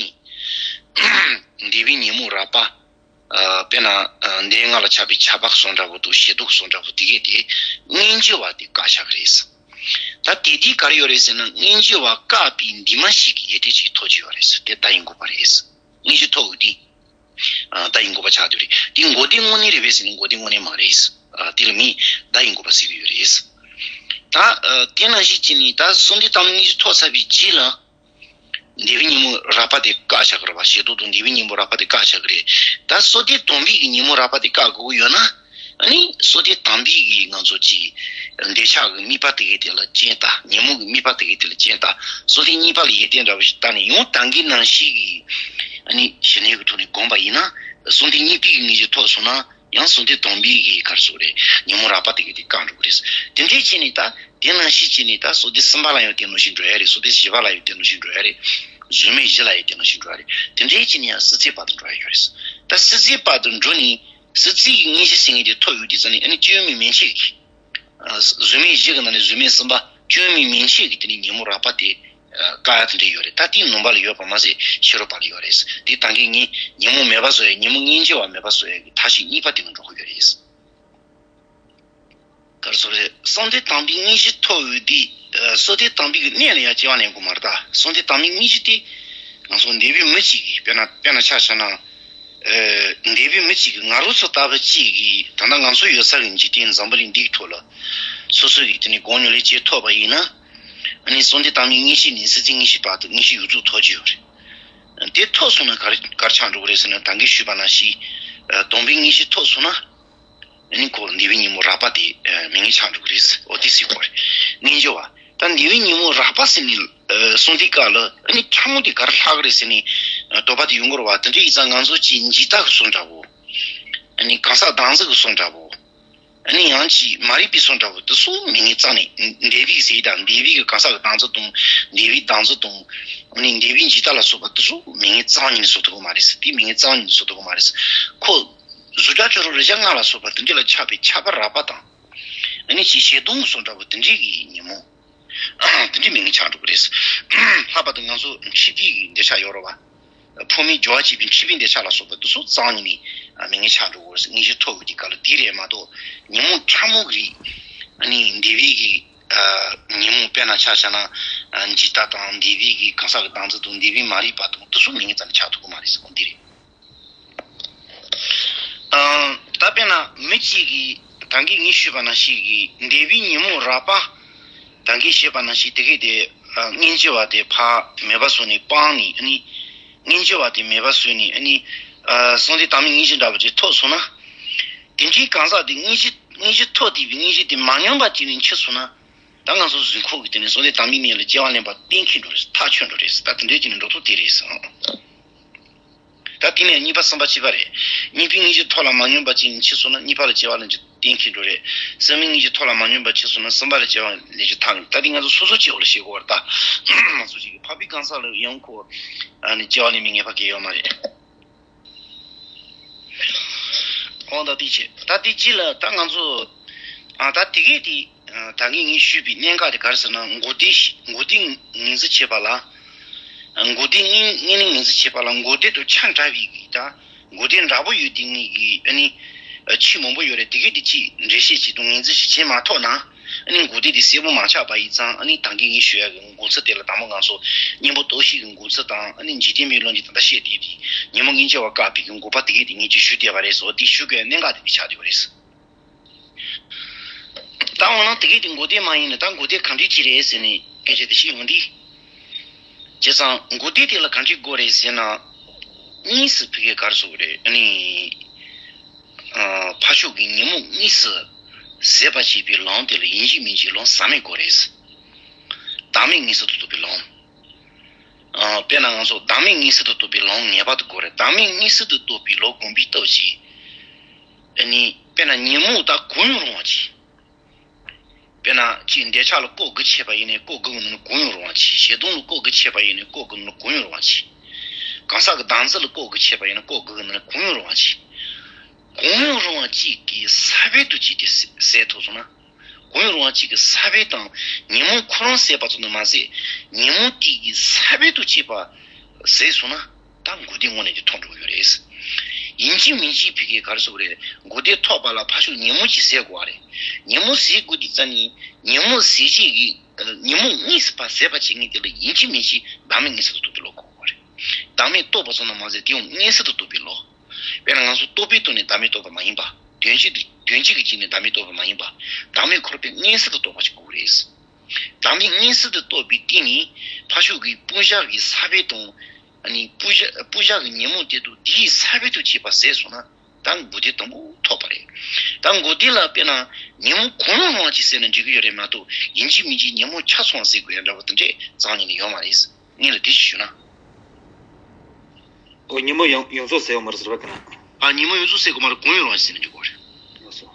འདས་པའི་ཉོན་མོངས་རགས་པ། ཨ། དཔེར་ན། ཨ། འདས་ལྔ་ལ་ཆགས་པའི་ཆགས་པ་གི་བཟོ་འདྲ་པོ་དང་ཞེ་སྡང་གི་བཟོ་འདྲ་པོ་དེ་གས་དེ་མངོན་གྱུར་བ་དེ་བཀག་བཞག་གི་རེད། ད་དེ་དུས་ག་རེ་ཡོད་རེད་ཟེར་ན། མངོན་གྱུར་བ་བཀག་པའི་འདུན་མ་ཞིག་གི་ཡོད་དེ་ཅིག་ཐོབ་ཀྱི་ཡོད་རེད། དེ་བརྡ་ཡི་འགོག་པ་རེད། མངོན་གྱུར་ཐོབ་ཡོང་དུས། ཨ། བརྡ་ཡི་འགོག་པ་ཆགས་བསྡད་རེད། དེ་མགོ་རྟིང་དངོས་གནས་རེད་པས་ཟེར་ན་མགོ་རྟིང་དངོས་གནས་མ་རེད། ཨ། དེ་ལ་མིས་བརྡ་ཡི་འགོག་པ་ཟེར་གྱི་ཡོད་རེད། ད། ཨ། དེ་ནང་བཞིན་བྱས་ནས་ད་གསང་བདེ་དམ་པའི་དངོས་གཞི་ཐོབ་ཚར་བའི་རྗེས་ལ། འདས་པའི་ཉོན་མོངས་རགས་པ་དེ་བཀག་བཞག་གི་རེད་པ། ཞེ་སྡང་དང་འདས་པའི་ཉོན་མོངས་རགས་པ་དེ་བཀག་བཞག་གི་རེད། ད་གསང་བདེ་དམ་པའི་གི་ཉོན་མོངས་རགས་པ་དེ་བཀག་དགོས་ཀྱི་ཡོད་ན། ཨ་ནི་གསང་བདེ་དམ་པའི་གི་ང་ཚོ་ཅིག་འདོད་ཆགས་ཀྱི་དམིགས་པ་དེ་གས་དེ་ལ་རྐྱེན་ལྟ། ཉོན་མོངས་ཀྱི་དམིགས་པ་དེ་གས་དེ་ལ་རྐྱེན་ལྟ། གསང་བདེ་གཉིས་པ་ལ་ཡོན་ཏན་འདྲ་པོ་ཞིག་བལྟས་ནས་ཡང་ད་གིན་ནང་བཞིན་གྱི་ཨ་ནི་ཞི་གནས་ཀྱི་ཐོག་ནས་བསྒོམས་པ་ཡིན་ན། གསང་བདེ་གཉིས་པའི་གི་དངོས་གཞི་ཐོབ་སོང་ན། ཡང་གསང་བདེ་དམ་པའི་གི་ག་རེ་ཟེར་དགོས་རེད། ཉོན་མོངས་རགས་པ་དེ་གས་དེ་བཀག་འགྲོ་གི་རེད། དེ་འདྲས་བྱས་ནས་ད་དེ་ནང་བཞིན་བྱས་ནས་ད་གསང་བདེ་གསུམ་པ་ལ་ཡང་དེ་ནང་བཞིན་འགྲོ་ཡ་རེད། གསང་བདེ་བཞི་པ་ལ་ཡང་དེ་ནང་བཞིན་འགྲོ་ཡ་རེད། གཟུགས་མེད་བཞི་ལ་ཡང་དེ་ནང་བཞིན་འགྲོ་ཡ་རེད། དེ་འདྲས་བྱས་ནས་ཡང་སྲིད་རྩེའི་བར་དུ་འགྲོ་ཡ་ཡོད་རེད། ད་སྲིད་རྩེའི་བར་དུ་འགྲོ་ནས་སྲིད་རྩེའི་གི་དངོས་གཞི་ཟེར་མཁན་དེ་ཐོབ་ཡོང་དུས་ཙམ་ནས། ཨ་ནི་སྐྱོན་མེད་མན་ཆད་ཀྱི། ཨ། གཟུགས་མེད་བཞི་གི་ནང་ནས་གཟུགས་མེད་གསུམ་པ་སྐྱོན་མེད་མན་ཆད་ཀྱི་དེ་ནི་ཉོན་མོངས་རགས་པ་དེ། ཨ། བཀག་ཡ་དེ་འདྲ་ཡོད་རེད། ད་དེ་ནང་པ་ལ་ཡོད་པ་མ་ཟད་ཕྱི་རོལ་པ་ལ་ཡོད་རེད། དེ་ད་གིན་ངས་ཉོན་མོངས་མེད་པ་བཟོ་ཡ། ཉོན་མོངས་མངོན་གྱུར་བ་མེད་པ་བཟོ་ཡ་གི་ཐབས་ཤེས་གཉིས་པ་དེ་ནང་འགྲོ་གི་ཡོད་རེད། ག་རེ་ཟེར་དགོས་རེད། གསང་བདེ་དམ་པའི་དངོས་གཞི་ཐོབ་ཡོང་དུས། ཨ། གསང་བདེ་དམ་པའི་གི་གནས་ལ་ཡང་སྐྱེ་བ་ལེན་དགོས་མ་རེད་ད། གསང་བདེ་དམ་པའི་དངོས་གཞི་དེ་ང་ཚོ་འདས་པའི་མི་གཅིག་གིས། དཔེར་ན་དཔེར་ན་ཆ་བཞག་ན། ཨ། འདས་པའི་མི་གཅིག་གིས། ང་རང་ཚོ་ལྟ་བུ་གཅིག་གིས། ད་ལྟ་ང་ཚོ་ཡོད་ས་གི་འཇིག་རྟེན་འཛམ་བུ་གླིང་འདིའི་ཐོག་ལ་སོ་སོ་གིས་དེ་ནི་སྒོ་ཉོ་ལས་བྱེད་ཐུབ་པ་ཡིན་ན། ཨ་ནི་གསང་བདེ་དམ་པའི་དངོས་གཞི་ནས་སྲིད་རྩེ་དངོས་གཞིའི་བར་དུ་དངོས་གཞི་ཡོངས་རྫོགས་ཐོབ་ཀྱི་ཡོད་རེད། དེ་ཐོབ་སོང་ན་ག་རེ་ག་རེ་ཆགས་འགྲོ་གི་རེད་ཟེར་ན། ད་གིན་ཞུས་པ་ནང་བཞིན། ཨ། དམ་པའི་དངོས་གཞི་ཐོབ་སོང་ན། ཨ་ནི་ཁོ་འདས་པའི་ཉོན་མོངས་རགས་པ་དེ། ཨ། མེད་མཁན་ཆགས་འགྲོ་གི་རེད། འོ་དེ་ཟེར་དགོས་རེད། མངོན་གྱུར་བ། ད་འདས་པའི་ཉོན་མོངས་རགས་པ་ཟེར་ནས། ཨ། གསང་བདེ་བཀག་ལ། ཨ་ནི་ཕྲ་མོ་དེ་ག་རེ་ལྷག་གི་རེད་ཟེར་ནས། ཨ། དོགས་པ་དེ་ཡོང་གི་རེད་པ། དེ་འདྲ་ཡིན་ཙང་ང་ཚོ་ཅིག་འཇིགས་སྐྲག་གི་བཟོ་འདྲ་པོ། ཨ་ནི་གང་ཟག་སྡང་འཛིན་གྱི་བཟོ་འདྲ་པོ། ཨ་ནི་ཡང་ཅིག་མ་རིག་པའི་བཟོ་འདྲ་པོ་དེ་ཚོ་མེད་མཁན་རྩ་ནས། འདས་པའི་ཟེར་དང་འདས་པའི་གི་གང་ཟག་གི་སྡང་འཛིན་དང་། འདས་པའི་སྡང་འཛིན་དང་། ཨ་ནི་འདས་པའི་འཇིགས་སྐྲག་ལ་སོགས་པ་དེ་ཚོ་མེད་མཁན་རྩ་བ་ཉིད་ནས་བཟོ་ཐུབ་ཀྱི་མ་རེད། དེ་མེད་མཁན་རྩ་བ་ཉིད་ནས་བཟོ་ཐུབ་ཀྱི་མ་རེད། ཁོ་གཟུགས་སྒྲ་དྲི་རོ་རེག་བྱ་ལྔ་ལ་སོགས་པ་དེ་འདྲ་ལ་ཆགས་པའི་ཆགས་པ་རགས་པ་དང་། ཨ་ནི་ཅིག་ཞེ་སྡང་གི་བཟོ་འདྲ་པོ་དེ་འདྲའི་གི་ཉོན་མོངས་དེ་འདྲའི་མེད་མཁན་ཆགས་འགྲོ་གི་རེད། ལྷག་པར་དུ་ང་ཚོ་འཁྲིད་པའི་གི་འདོད་ཆགས་ཡོད་རེད་པ། ཕུང་པོའི་རྒྱུ་བ་བྱས་པའི་འཁྲིད་པའི་འདོད་ཆགས་ལ་སོགས་པ་དེ་ཚོ་རྩ་བ་ཉིད་ནས་མེད་མཁན་ཆགས་འགྲོ་གི་རེད། དངོས་གཞི་ཐོབ་ཡོང་དུས་སྐབས་ལ་དེ་རེད་མ་གཏོགས། ཉོན་མོངས་ཕྲ་མོ་གི་རིགས། ཨ་ནི་འདས་པའི་གི། ཨ། ཉོན་མོངས་དཔེར་ན་ཆ་བཞག་ན། འཇིག་ལྟ་དང་འདས་པའི་གི་གང་ཟག་གི་བདག་འཛིན་དང་འདས་པའི་མ་རིག་པ་དང་དེ་ཚོ་མིང་ཙམ་ནས་ཆགས་ཐུབ་ཀྱི་མ་རེད་ཟེར་གོ་འདི་རེད། ད་དཔེར་ན་མི་གཅིག་གིས་ད་གིན་ངས་ཞུས་པ་ནང་བཞིན་གྱི་འདས་པའི་ཉིན་མོ་རགས་པ། ད་གིན་བཤད་པ་ནང་བཞིན་དེ་གས་དེ་སྔོན་འཇིག་པ་དེ་ཕར་མེད་པ་བཟོས་ནས་སྤངས་ནས། ཨ་ནི་སྔོན་འཇིག་པ་དེ་མེད་པ་བཟོས་ནས། ཨ་ནི་གསང་བདེ་བདག་མེད་དངོས་གཞི་འདྲ་པོ་ཅིག་ཐོབ་སོང་ན། དེ་འདྲའི་གང་ཟག་དེ་དངོས་གཞི་དངོས་གཞི་ཐོབ་བསྡད་པའི་དངོས་གཞི་དེ་མ་སྙོམས་པ་ཅིག་ནས་འཆི་སོང་ན། ད་ང་ཚོ་གཟུགས་ཁོག་གི་དེ་ནས་གསང་བདེ་བདག་མེད་གནས་ལ་སྐྱེ་བ་ལེན་པ་གཏན་འཁེལ་འགྲོ་རེད། ཐག་ཆོད་འགྲོ་རེད། ད་དེ་འདྲའི་ཅིག་ནས་འགྲོ་ཐུབ་དེ་རེད་ཟེར། ད་དེ་ནས་གཉིས་པ་གསུམ་པ་བཅུ་པ་རེད། གཉིས་པའི་དངོས་གཞི་ཐོབ་ལ་མ་སྙོམས་པ་ཅིག་ནས་འཆི་སོང་ན་གཉིས་པ་ལ་སྐྱེ་བ་ལེན་རྒྱུ་གཏན་འཁེལ་འགྲོ་རེད། གསུམ་པའི་དངོས་གཞི་ཐོབ་ལ་མ་སྙོམས་པ་འཆི་སོང་ན་གསུམ་པ་ལ་སྐྱེ་བ་ལེན་རྒྱུ་ཐག་ཉེ། ད་དེ་ང་ཚོ་སོ་སོ་སྐྱེ་བོ་ལ་བཤད་དགོས་པ་རེད། ད་ང་ཚོ་ཅིག་གི་འཕགས་པའི་གང་ཟག་ལ་ཡང་ཁོ་ཨ་ནི་སྐྱེ་བ་ལེན་པའི་ངེས་པ་གང་ཡོད་མ་རེད། འོ་ད་དེ་བྱས། ད་དེ་རྗེས་ལ་ད་ང་ཚོ་ཨ་ད་དེ་གས་དེ་ཨ་ད་གིན་ངས་ཞུས་པའི་གནད་འགག་དེ་ག་རེ་ཟེར་ན། མགོ་བདེ་མགོ་བདེ་ངོས་འཛིན་བྱེད་པ་ལ། མགོ་བདེ་དངོས་དངོས་གནས་ངོས་འཛིན་བྱེད་པ་ལ་མགོ་བདེ་དང་ཆ་འདྲ་བའི་གི་ད་མགོ་བདེ་འདྲ་པོ་ཡོད་དེ་ངེས་ཀྱི་ཨ་ནི་ཆོས་མང་པོ་ཡོད་རེད། དེ་གས་དེ་གཅིག་འགྲེལ་བཤད་བྱེད་དང་ངོས་འཛིན་ཞིག་བྱེད་མ་ཐུབ་ན། ཨ་ནི་མགོ་བདེ་དེ་གསལ་པོ་མ་ཆགས་པ་ཡིན་ཙང་། ཨ་ནི་ད་གིན་ངས་ཞུ་ཡག་གི་འགོ་ཚུལ་དེ་ལ་དང་པོ་ང་ཚོ་གཉེན་པོ་སྟོབས་བཞི་གི་འགོ་ཚུལ་དང་། ཨ་ནི་འཇིག་རྟེན་པའི་ལུགས་ཀྱི་ད་ལྟ་བཤད་བསྡད་པའི་ཉོན་མོངས་སྔོན་འཇིག་པ་བཀག་པའི་གི་འགོག་པ་དེ་གས་དེ་ངས་ཅིག་ཞུ་བསྡད་པ་རེད་ཟེར། དེ་ཞུ་དགོས་གནད་འགག་དེ་དེ་ཆགས་བསྡད་པ་རེད། ད་འོ་ན་དེ་གས་དེ་མགོ་བདེ་མ་ཡིན་ན་ད་མགོ་བདེ་ག་འདྲ་ཅིག་རེད་ཟེར་ནས་སྐད་ཆ་དེ་བཤད་ཡོང་དུས། བྱས་ཙང་མགོ་བདེ་དེ་ལ་ག་འདྲ་དགོས་རེད་ཟེར་ན། དངོས་སུ་ཕ་གིར་ག་རེ་ཟེར་དགོས་རེད། ཨ་ནི་ཨ་ཕར་ཕྱོགས་ཀྱི་ཉོན་མོངས་དངོས་སུ་ཟད་པར་བྱེད་པའི་ལམ་དེ་ལ་ཡིན་གཅིག་མིན་གཅིག་ལམ་ཟག་མེད་དགོས་རེད། བདག་མེད་དངོས་སུ་དུ་རྟོགས་པའི་ལམ། ཨ་དཔེར་ན་ང་ཚོ་བདག་མེད་དངོས་སུ་དུ་རྟོགས་པའི་ལམ་ངེས་པར་དུ་དགོས་རེད། བདག་མེད་དངོས་སུ་དུ་རྟོགས་པའི་ལམ་སྒོམ་པའི་སྟོབས་ཀྱིས། ཨ་ནི་དཔེར་ན་ཉོན་མོངས་དག་གང་ཡང་རུང་བ་ཅིག་དཔེར་ན་གཅིག་འདོད་ཆགས་ལ་ལྐོག་གི་ཆད་པ་ཡིན་ནའི་ལྐོག་གི་ནང་ནས་གང་ཡང་རུང་བ་ཅིག་ཞེ་སྡང་ལ་ལྐོག་གི་ཆད་པ་ཡིན་ནའི་ལྐོག་གི་ནང་ནས་གང་ཡང་རུང་བ་ཅིག་གང་ཟག་གི་བདག་འཛིན་ལ་ལྐོག་གི་ཆད་པ་ཡིན་ནའི་ལྐོག་གི་ནང་ནས་གང་ཡང་རུང་བ་ཅིག་གང་ཡང་རུང་བ་ཅིག་གི་ས་བོན་དུ་བྱས་ཏེ་ཟད་ཐུབ་སོང་ན། གང་ཡང་རུང་བ་ཅིག་གི་ས་བོན་དང་ཉོན་མོངས་ཁོ་རང་ཟད་པ་ཙམ་དུ་མ་ཟད། ཉོན་མོངས་དེ་གི་ས་བོན་དུ་བྱས་པ་ཟད་སོང་ན། ད་མགོ་བདེ་དངོས་གནས་ཀྱི་ཐོབ་འགྲོ་གི་ཡོད་རེད། ཡིན་གཅིག་མིན་གཅིག་ཕ་གིར་ག་རེ་ཟེར་དགོས་རེད། མགོ་བདེ་ཐོབ་པ་ལ་ཕར་ཕྱོགས་ཉོན་མོངས་ཅིག་ཟད་དགོས་པ་རེད། ཉོན་མོངས་ཟད་དགོས་དུས་ཙམ་ནས་ཉོན་མོངས་ཟད་བྱེད་ཀྱི་ཉོན་མོངས་དངོས་སུ་ཕར་ཟད་པར་བྱེད་མཁན་དེ་ལ་ཡིན་གཅིག་མིན་གཅིག་བདག་མེད་དངོས་སུ་དུ་རྟོགས་པའི་བློ་དགོས་པ་རེད། བདག་མེད་རྟོགས་པ་ཙམ་དུ་མ་ཟད་དེ་ཡང་དངོས་སུ་དུ་རྟོགས་པའི་བློ། དཔེར་ན་ང་ཚོ་རྟོག་པའི་ཐོག་ནས་བདག་མེད་རྟོགས་པ་མ་ཡིན་པ། དོན་གཅིག་ཏུ་དོན་གཅིག་གི་སྟེང་ནས་བདག་མེད་རྟོགས་པ་མ་ཡིན་པ། བདག་མེད་ཁོ་རང་དངོས་སུ་དུ་རྟོགས་པ་ཞིག་དགོས་རེད། བདག་མེད་དངོས་སུ་དུ་རྟོགས་པའི་སྟེང་ནས་ཕར་ཕྱོགས་ཀྱི་སྤུན་བཞག་གི་ས་བོན་དང་། ཨ་ནི་སྤུན་བཞག་སྤུན་བཞག་གི་ཉོན་མོངས་དེ་དང་དེའི་ས་བོན་དུ་བྱས་པ་ཟད་སོང་ན། ད་མགོ་བདེ་དང་པོ་ཐོབ་པ་རེད། ད་མགོ་བདེ་ལ་དཔེར་ན་ཉོན་མོངས་གང་རུང་བ་ཅིག་ཟད་ན་འགྲིག་གི་ཡོད་རེད་མ་གཏོགས། ཡིན་གཅིག་མིན་གཅིག་ཉོན་མོངས་ཆ་ཚང་ཟད་དགོས་ཡ་འདྲ་པོ་དེ་འདྲས་རྩ་བ་ཉིད་ནས་ཡོད་མ་རེད། ངས་ལ་དེ་ཞིག་ཞུ་ན། ཨོ་ཉོན་མོངས་ཡོངས་ཡོངས་རྫོགས་ཟད་ཡོད་མ་རེད་ཟེར་བ་ག་ན། ཨ་ཉོན་མོངས་ཡོངས་རྫོགས་ཟད་དགོས་མ་རེད། གང་ཡང་རུང་བ་ཟད་ན་འགྲིག་གི་རེད། ལགས་སོ།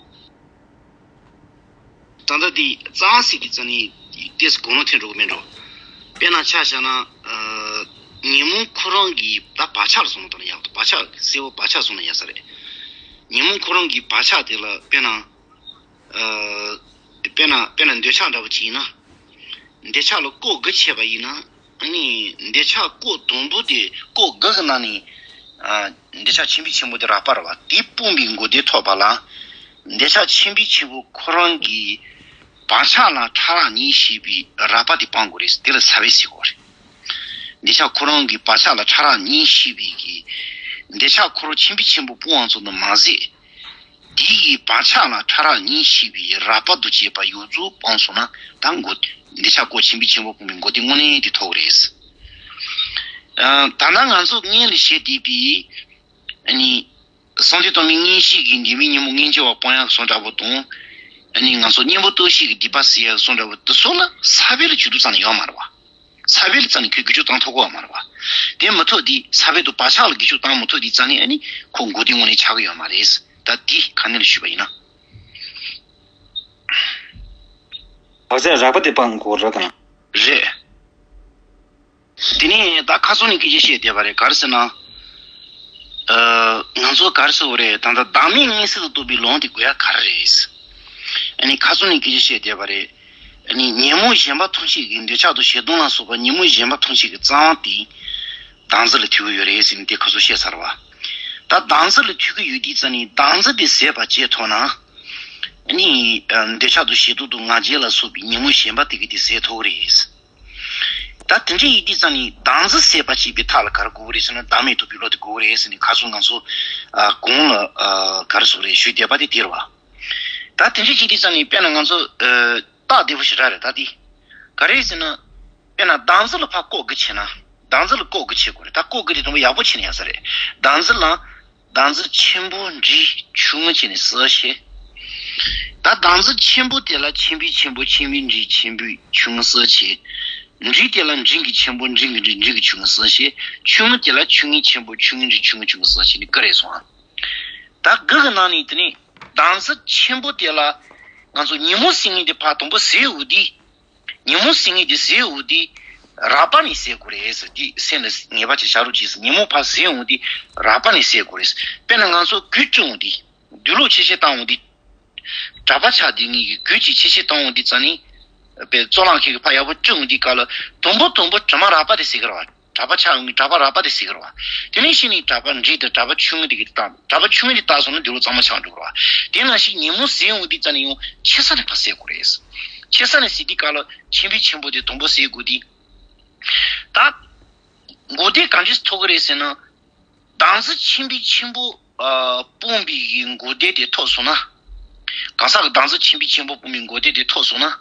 ད་ལྟ་དེ་རྩ་བ་ཟེར་གི་རྩ་ནས་ཏོག་ཙམ་གོ་ནོར་ཐེབས་འགྲོ་གི་མེད་འགྲོ། དཔེར་ན་ཆ་བཞག་ན། ཨ་ཉོན་མོངས་ཁོ་རང་གི་ད་བག་ཆགས་ལ་སོང་ན་ད་ནི་ཡག་ད། བག་ཆགས་གསལ་བོ་བག་ཆགས་སོང་ན་ཡག་ས་རེད། ཉོན་མོངས་ཁོ་རང་གི་བག་ཆགས་དེ་ལ་དཔེར་ན། ཨ་དཔེར་ན་དཔེར་ན་འདོད་ཆགས་འདྲ་པོ་ཅིག་ཡིན་ན། འདོད་ཆགས་ལ་ལྐོག་གི་ཆད་པ་ཡིན་ན། ཨ་ནི་འདོད་ཆགས་ལྐོག་དང་པོ་དེ་ལྐོག་གི་གི་ནང་ནས། ཨ་འདོད་ཆགས་ཆེན་པོའི་ཆེན་པོ་དེ་རགས་པ་རེད་བ། དེ་སྤངས་པའི་མགོ་བདེ་ཐོབ་པ་ལ། འདོད་ཆགས་ཆེན་པོའི་ཆེན་པོ་ཁོ་རང་གི་བག་ཆགས་ལ་ཕྲ་རགས་གཉིས་ཤེས་པའི་རགས་པ་དེ་སྤང་དགོས་རེད། དེ་ལ་ས་བོན་ཟེར་དགོས་རེད། འདོད་ཆགས་ཁོ་རང་གི་བག་ཆགས་ལ་ཕྲ་རགས་གཉིས་ཤེས་པའི་གི། འདོད་ཆགས་ཁོ་རང་ཆེན་པོའི་ཆེན་པོ་སྤོང་བ་ཙམ་དུ་མ་ཟད། དེ་ཡི་བག་ཆགས་ལ་ཕྲ་རགས་གཉིས་ཤེས་པའི་རགས་པ་དང་བཅས་པ་ཡོངས་རྫོགས་སྤངས་སོང་ན། ད་མགོ་འདོད་ཆགས་ལྐོག་ཆེན་པོའི་ཆེན་པོ་སྤངས་པའི་མགོ་བདེ་དངོས་གནས་དེ་ཐོབ་རེད། ཨ་ད་ནང་ང་ཚོ་སྔོན་ལ་བཤད་བསྡད་པའི་ཨ་ནི། གསང་བདེ་བདག་མེད་དངོས་གཞི་གི་འདས་པའི་ཉིན་མོ་སྔོན་འཇིག་པ་སྤང་ཡག་གསུང་འདྲ་པོ་དང་། ཨ་ནི་ང་ཚོ་གཉེན་པོ་སྟོབས་བཞི་གི་སྡིག་པ་སེལ་ཡག་གསུང་འདྲ་པོ་དེ་ཚོ་ལ་ས་བོན་ལ་བྱེད་དུ་བཙག་ནས་ཡོད་མ་རེད་བ། ས་བོན་ལ་བཙག་ནས་ཁོས་གི་ཆུ་བཏང་ཐུབ་ཀྱི་ཡོད་མ་རེད་བ། དེ་མི་ཐུབ་དེ་ས་བོན་དང་བག་ཆགས་ལ་གི་ཆུ་བཏང་མི་ཐུབ་དེ་བཙག་ནས་ཨ་ནི་ཁོ་མགོ་བདེ་དངོས་གནས་ཆགས་ཀྱི་ཡོད་མ་རེད། ད་དེ་ག་ནས་ལ་ཞུས་པ་ཡིན་ན། བག་ཆགས་རགས་པ་དེ་སྤང་དགོས་རེད་གང་། རེད། དེ་ནས་ད་ཁ་སང་ནས་སྐད་ཆ་བཤད་བསྡད་པ་རེད། ག་རེ་ཟེར་ན། ཨ་ང་ཚོ་ག་རེ་ཟེར་བ་རེད། ད་ལྟ་བདག་མེད་དངོས་གསལ་དུ་རྟོགས་པའི་ལམ་དེ་དགོས་ཡ་ག་རེ་རེད། ཨ་ནི་ཁ་སང་ནས་སྐད་ཆ་བཤད་བསྡད་པ་རེད། ཨ་ནི་ཉོན་མོངས་གཞན་པ་ཐམས་ཅད་ཀྱི་འདོད་ཆགས་དང་ཞེ་སྡང་ལ་སོགས་པ་ཉོན་མོངས་གཞན་པ་ཐམས་ཅད་ཀྱི་རྩ་བ་དེ་བདག་འཛིན་ལ་ཐུག་གི་ཡོད་རེད་ཟེར་ནས་དེ་ཁ་སང་བཤད་ཚར་བ། ད་བདག་འཛིན་ལ་ཐུག་གི་ཡོད་དུས་ཙ་ནས་བདག་འཛིན་དེ་ཟད་པ་བྱེད་ཐུབ་ན། ཨ་ནི་འདོད་ཆགས་དང་ཞེ་སྡང་དང་ང་རྒྱལ་ལ་སོགས་པའི་ཉོན་མོངས་གཞན་པ་དེ་གི་དེ་ཟད་ཐུབ་ཀྱི་རེད། ད་དེ་འདྲ་ཡིན་དུས་ཙང་ནི་བདག་འཛིན་ཟད་པ་བྱེད་པའི་ཐབས་ལ་ག་རེ་དགོས་ཀྱི་རེད་ཟེར་ན། བདག་མེད་རྟོགས་པའི་བློ་དེ་དགོས་ཀྱི་རེད་ཟེར་ནས་ཁ་སང་ང་ཚོ་ཨ་གོང་ལ་ཨ་ག་རེ་ཟེར་དགོས་རེད་ཞུས་བསྡད་པ་དེ་དེ་རེད་བ། ད་དེ་འདྲ་བྱེད་དུས་ཙང་ནི་དཔེར་ན་ང་ཚོ་ཨ་སྟབས་བདེ་པོ་ཞེ་དྲག་རེད། ད་དེ་ག་རེ་ཟེར་ན། དཔེར་ན་བདག་འཛིན་ལ་ཕར་ལྐོག་གི་བྱེད་ན། བདག་འཛིན་ལ་ལྐོག་གི་བྱེད་དགོས་རེད། ད་ལྐོག་གི་དེ་དང་པོ་ཡག་པོ་བྱེད་ན་ཡག་ས་རེད། བདག་འཛིན་ལ་བདག་འཛིན་ཆེན་པོ་འབྲིང་ཆུང་ངུ་བྱས་ནས་གསལ་བྱེད། ད་བདག་འཛིན་ཆེན་པོ་དེ་ལ་ཆེན་པོའི་ཆེན་པོ་ཆེན་པོའི་འབྲིང་ཆེན་པོའི་ཆུང་ངུ་གསལ་བྱེད། འབྲིང་དེ་ལ་འབྲིང་གི་ཆེན་པོ་འབྲིང་གི་འབྲིང་འབྲིང་གི་ཆུང་ངུ་གསལ་བྱེད། ཆུང་ངུ་དེ་ལ་ཆུང་ངུའི་ཆེན་པོ་ཆུང་ངུའི་འབྲིང་ཆུང་ངུའི་ཆུང་ངུ་གསལ་བྱེད་ནི་ཀ་རེད་སོང་ཨ། ད་དགུ་གི་ནང་ནས་དེ་ནས་བདག་འཛིན་ཆེན་པོ་དེ་ལ་ང་ཚོ་ཉོན་མོངས་ཟེར་མཁན་དེ་ཕར་དང་པོ་ཟད་འོང་དུས། ཉོན་མོངས་ཟེར་མཁན་དེ་ཟད་འོང་དུས་རགས་པ་ནས་ཟད་དགོས་རེད་ཟེར་དུས་སེམས་ལ་ངེས་པ་ཅིག་བཞག་རོགས་གྱིས་ཟེར། ཉོན་མོངས་ཕར་ཟད་འོང་དུས་རགས་པ་ནས་ཟད་དགོས་རེད། དཔེར་ན་ང་ཚོ་གོས་བཀྲུ་འོང་དུས། དུག་ལོག་ཆེ་ཆེ་བཏང་འོང་དུས། གྲྭ་པ་ཆགས་དུས་ངེད་ཀྱིས་གོས་ཅིག་ཆེ་ཆེ་བཏང་འོང་དུས་ཙང་ནི། དཔེ་གཙུག་ལག་ཁང་གི་ཕར་ཡག་པོ་བཀྲུ་འོང་དུས་སྐབས་ལ་དང་པོ་དང་པོ་དྲི་མ་རགས་པ་དེ་ཟད་ཀྱི་རེད་བ། གྲྭ་པ་ཆགས་འོང་གི་གྲྭ་པ་རགས་པ་དེ་ཟད་ཀྱི་རེད་བ། དེ་ནས་གཞི་ནས་གྲྭ་པ་འབྲིང་དང་གྲྭ་པ་ཆུང་ངུ་དེ་གི་བཏང་། གྲྭ་པ་ཆུང་ངུ་དེ་བཏང་སོང་ན་དུག་ལོག་གཙང་མ་ཆགས་འགྲོ་གི་རེད་བ། དེ་ནང་བཞིན་ཉོན་མོངས་ཟད་འོང་དུས་ཙང་ནི་ཡང་ཆེ་ས་ནས་ཕར་ཟད་དགོས་རེད། ཆེ་ས་ནས་ཟད་དུས་སྐབས་ལ་ཆེན་པོའི་ཆེན་པོ་དེ་དང་པོ་ཟད་དགོས་དུས། ད་འགོག་བདེན་ག་འདྲས་ཐོབ་ཀྱི་རེད་ཟེར་ན། བདག་འཛིན་ཆེན་པོའི་ཆེན་པོ་ཨ་སྤོང་བའི་གི་འགོག་བདེན་དེ་ཐོབ་སོང་ན། གང་ཟག་གི་བདག་འཛིན་ཆེན་པོའི་ཆེན་པོ་སྤོང་བའི་འགོག་བདེན་དེ་ཐོབ་སོང་ན།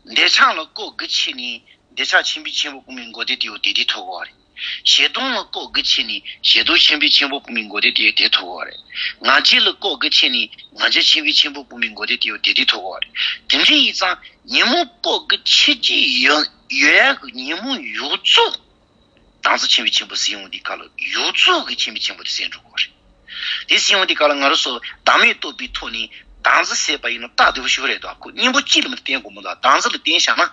འདོད་ཆགས་ལ་ལྐོག་གི་བྱས་ནས་འདོད་ཆགས་ཆེན་པོའི་ཆེན་པོ་སྤོང་བའི་འགོག་བདེན་དེ་ཡང་དེ་དེ་ཐོབ་ཀྱི་རེད། ཞེ་སྡང་ལ་ལྐོག་གི་བྱས་ནས་ཞེ་སྡང་ཆེན་པོའི་ཆེན་པོ་སྤོང་བའི་འགོག་བདེན་དེ་ཡང་དེ་ཐོབ་ཀྱི་རེད། ང་རྒྱལ་ལ་ལྐོག་གི་བྱས་ནས་ང་རྒྱལ་ཆེན་པོའི་ཆེན་པོ་སྤོང་བའི་འགོག་བདེན་དེ་ཡང་དེ་དེ་ཐོབ་ཀྱི་རེད། དེ་འདྲ་ཡིན་ཙང་ཉོན་མོངས་ལྐོག་གི་བྱེད་ཀྱི་ཡོད་ཡོད་ཡག་གི་ཉོན་མོངས་ཡོངས་རྫོགས། བདག་འཛིན་ཆེན་པོའི་ཆེན་པོ་ཟད་འོང་དུས་སྐབས་ལ་ཡོངས་རྫོགས་ཀྱི་ཆེན་པོའི་ཆེན་པོ་དེ་ཟད་འགྲོ་གི་རེད། དེ་ཟད་འོང་དུས་སྐབས་ལ་ང་རང་ཚོ་བདག་མེད་རྟོགས་པའི་ཐོག་ནས་བདག་འཛིན་ཟད་པ་ཡིན་ན་སྟབས་བདེ་པོ་ཞིག་རེད་དོ། ཁོ་གཉེན་པོ་གཅིག་ལ་མ་བརྟེན་དགོས་མོད་ལ། བདག་འཛིན་ལ་བརྟེན་བཞག་ན།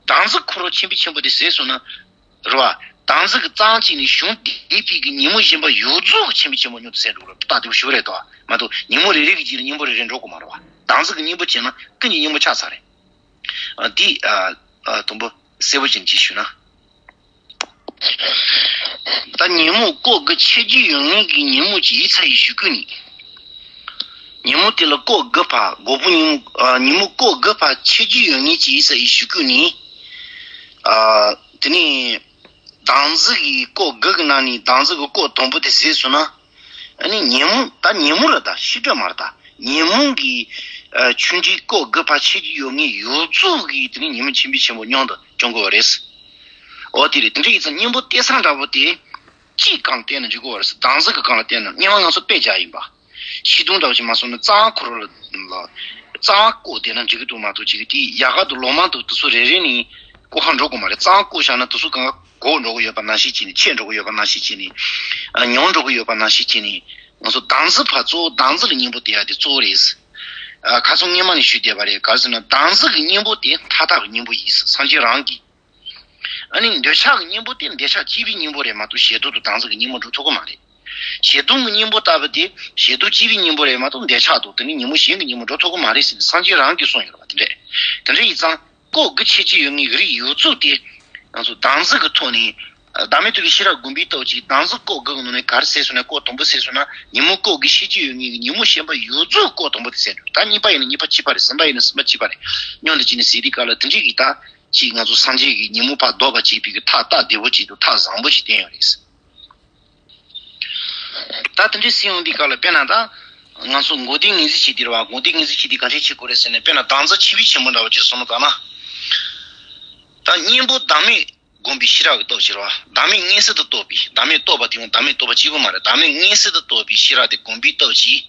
བདག་འཛིན་ཁོ་རང་ཆེན་པོའི་ཆེན་པོ་དེ་ཟད་སོང་ན། རེད་བ། བདག་འཛིན་གྱི་རྩ་བ་གཅིག་ནས་བྱུང་བསྡད་པའི་གི་ཉོན་མོངས་གཞན་པ་ཡོངས་རྫོགས་ཀྱི་ཆེན་པོའི་ཆེན་པོ་མཉམ་དུ་ཟད་འགྲོ་གི་རེད། སྟབས་བདེ་པོ་ཞིག་རེད་དོ། མ་གཏོགས་ཉོན་མོངས་རེ་རེ་གི་རྗེས་ལ་གཉེན་པོ་རེ་རེ་འགྲོ་དགོས་མ་རེད་བ། བདག་འཛིན་གྱི་གཉེན་པོ་བྱས་ན་ཀུན་གྱི་གཉེན་པོ་ཆགས་ཚར་རེད། ཨ་འདི་ཨ་ཨ་དང་པོ་གསལ་པོ་ཅན་ཅིག་ཞུས་ན། ད་ཉོན་མོངས་ལྐོག་གི་ཆེ་རྒྱུ་ཡོད་ངེས་ཀྱི་ཉོན་མོངས་ཀྱི་ཡིད་ཚ་ཡི་ཞུ་ཀུན་ནི། ཉོན་མོངས་དེ་ལ་ལྐོག་གི་ཕ་འགོག་པོ་ཉོན་ཨ་ཉོན་མོངས་ལྐོག་གི་ཕ་ཆེ་རྒྱུ་ཡོད་ངེས་ཀྱི་ཡིད་ཚ་ཡི་ཞུ་ཀུན་ནི། ཨ་དེ་ནས་བདག་འཛིན་གྱི་ལྐོག་གི་གི་ནང་ནས་བདག་འཛིན་གྱི་ལྐོག་དང་པོ་དེ་ཟད་སོང་ན། ཨ་ནི་ཉོན་མོངས་ད་ཉོན་མོངས་ལ་ད་ཤི་འགྲོ་མ་རེད་ད། ཉོན་མོངས་ཀྱི་ཨ་ཆུང་འབྲིང་ལྐོག་གི་ཕ་ཆེ་རྒྱུ་ཡོད་ངེས་ཡོངས་རྫོགས་ཀྱི་དེ་ནི་ཉོན་མོངས་ཆེན་པོའི་ཆེན་པོ་མཉམ་དུ་སྐྱོང་དགོས་པ་རེད། འོ་དེ་རེད། དེ་འདྲ་ཡིན་ཙང་གཉེན་པོ་སྟེར་ས་འདྲ་པོ་དེ་ཅིའི་སྒང་བསྟེན་ན་འཇུག་གི་རེད་ཟེར། བདག་འཛིན་གྱི་སྒང་ལ་བསྟེན་ན། སྔོན་མ་ང་ཚོ་དཔེ་བཞག་ཡིན་པ། ཤི་སྡོང་འདྲ་བོ་ཅིག་མ་སོང་ན་རྩ་བ་ཁོ་རང་ལ་རྩ་བ་བཀོག་བསྡད་ན་འགྲིག་གི་འདུག་མ་གཏོགས་ཅིག་དེ་ཡལ་ག་དང་ལོ་མ་དང་དེ་ཚོ་རེ་རེ་ནས་བཀོག་ཁ་འགྲོ་དགོས་མ་རེད། རྩ་བ་བཀོག་བཞག་ན་དེ་ཚོ་གང་ག་འགོག་འགྲོ་གི་ཡོད་པ་ནང་བཞིན་བྱས་ནས། ཆད་འགྲོ་གི་ཡོད་པ་ནང་བཞིན་བྱས་ནས། ཨ་ཉམས་འགྲོ་གི་ཡོད་པ་ནང་བཞིན་བྱས་ནས། ང་ཚོ་བདག་འཛིན་ཕར་གཙོ་བོ། བདག་འཛིན་ལ་གཉེན་པོ་སྟེར་ཡ་དེ་གཙོ་བོ་རེད། ཨ་ཁ་སང་སྔོན་མ་ནས་ཞུས་བསྡད་པ་རེད། ག་རེ་ཟེར་ན་བདག་འཛིན་གྱི་གཉེན་པོ་དེ་མཐའ་དག་གི་གཉེན་པོ་ཡིན། སངས་རྒྱས་རང་གིས། ཨ་ནི་འདོད་ཆགས་ཀྱི་གཉེན་པོ་དེ་འདོད་ཆགས་སྐྱེ་བའི་གཉེན་པོ་རེད་མ་གཏོགས་ཞེ་སྡང་དང་བདག་འཛིན་གྱི་གཉེན་པོ་འགྲོ་ཐུབ་ཀྱི་མ་རེད། ཞེ་སྡང་གི་གཉེན་པོ་ལྟ་བུ་དེ་ཞེ་སྡང་སྐྱེ་བའི་གཉེན་པོ་རེད་མ་གཏོགས་འདོད་ཆགས་དང་དེ་ནི་ཉོན་མོངས་གཞན་གྱི་གཉེན་པོ་འགྲོ་ཐུབ་ཀྱི་མ་རེད་ཟེར་ནས་སངས་རྒྱས་རང་གིས་གསུངས་ཡོད་རེད་བ། དེ་འདྲས་དེ་འདྲས་ཡིན་ཙང་ལྐོག་གི་ཆེ་ཆེ་ཡོད་ངེས་ཀྱི་རིགས་ཡོངས་རྫོགས་དེ་ང་ཚོ་བདག་འཛིན་གྱི་ཐོག་ནས་བདག་མེད་རྟོགས་པའི་ཤེས་རབ་བསྒོམ་པའི་སྟོབས་ཀྱིས་བདག་འཛིན་ལྐོག་དགུ་གི་ནང་ནས་ག་རེ་ཟད་སོང་ན། ལྐོག་དང་པོ་ཟད་སོང་ན་ཉོན་མོངས་ལྐོག་གི་ཆེ་ཆེ་ཡོད་ངེས་ཀྱི་ཉོན་མོངས་ཞེན་པ་ཡོངས་རྫོགས་ལྐོག་དང་པོ་དེ་ཟད་འགྲོ། ད་གཉིས་པ་ཡིན་ན་གཉིས་པ་གཅིག་པ་རེད། གསུམ་པ་ཡིན་ན་གསུམ་པ་གཅིག་པ་རེད། མཉམ་དུ་བྱས་ནས་ཟད་དུས་སྐབས་ལ་དེ་འདྲས་ཀྱི་ད། ཅིག་ང་ཚོ་སངས་རྒྱས་ཀྱིས་ཉོན་མོངས་པ་བཟློག་པ་བྱེད་པའི་གི་ཐབས་སྟབས་བདེ་པོ་ཅིག་དང་ཐབས་བཟང་པོ་ཅིག་བསྟན་ཡོད་རེད། ད་དེ་འདྲའི་ཟེར་ཡོང་དུས་སྐབས་ལ་དཔེར་ན་ད་ང་ཚོ་འགོག་བདེན་ངོས་འཛིན་བྱེད་དུས་རེད་བ། འགོག་བདེན་ངོས་འཛིན་བྱེད་དུས་ག་འདྲས་བྱེད་དགོས་རེད་ཟེར་ན། དཔེར་ན་བདག་འཛིན་ཆེན་པོའི་ཆེན་པོ་འདྲ་བོ་ཅིག་བཟུང་ན་ད་ན། ད་གཉེན་པོ་བདག་མེད་བསྒོམ་པའི་ཤེས་རབ་ཀྱི་སྟོབས་ཀྱིས་རེད་བ། བདག་མེད་མངོན་གསལ་དུ་རྟོགས་པའི། བདག་མེད་རྟོགས་པ་དེ་ཡང་བདག་མེད་རྟོགས་པ་གཅིག་པུ་མ་རེད། བདག་མེད་མངོན་གསལ་དུ་རྟོགས་པའི་ཤེས་རབ་དེ་བསྒོམ་པའི་སྟོབས་ཀྱིས།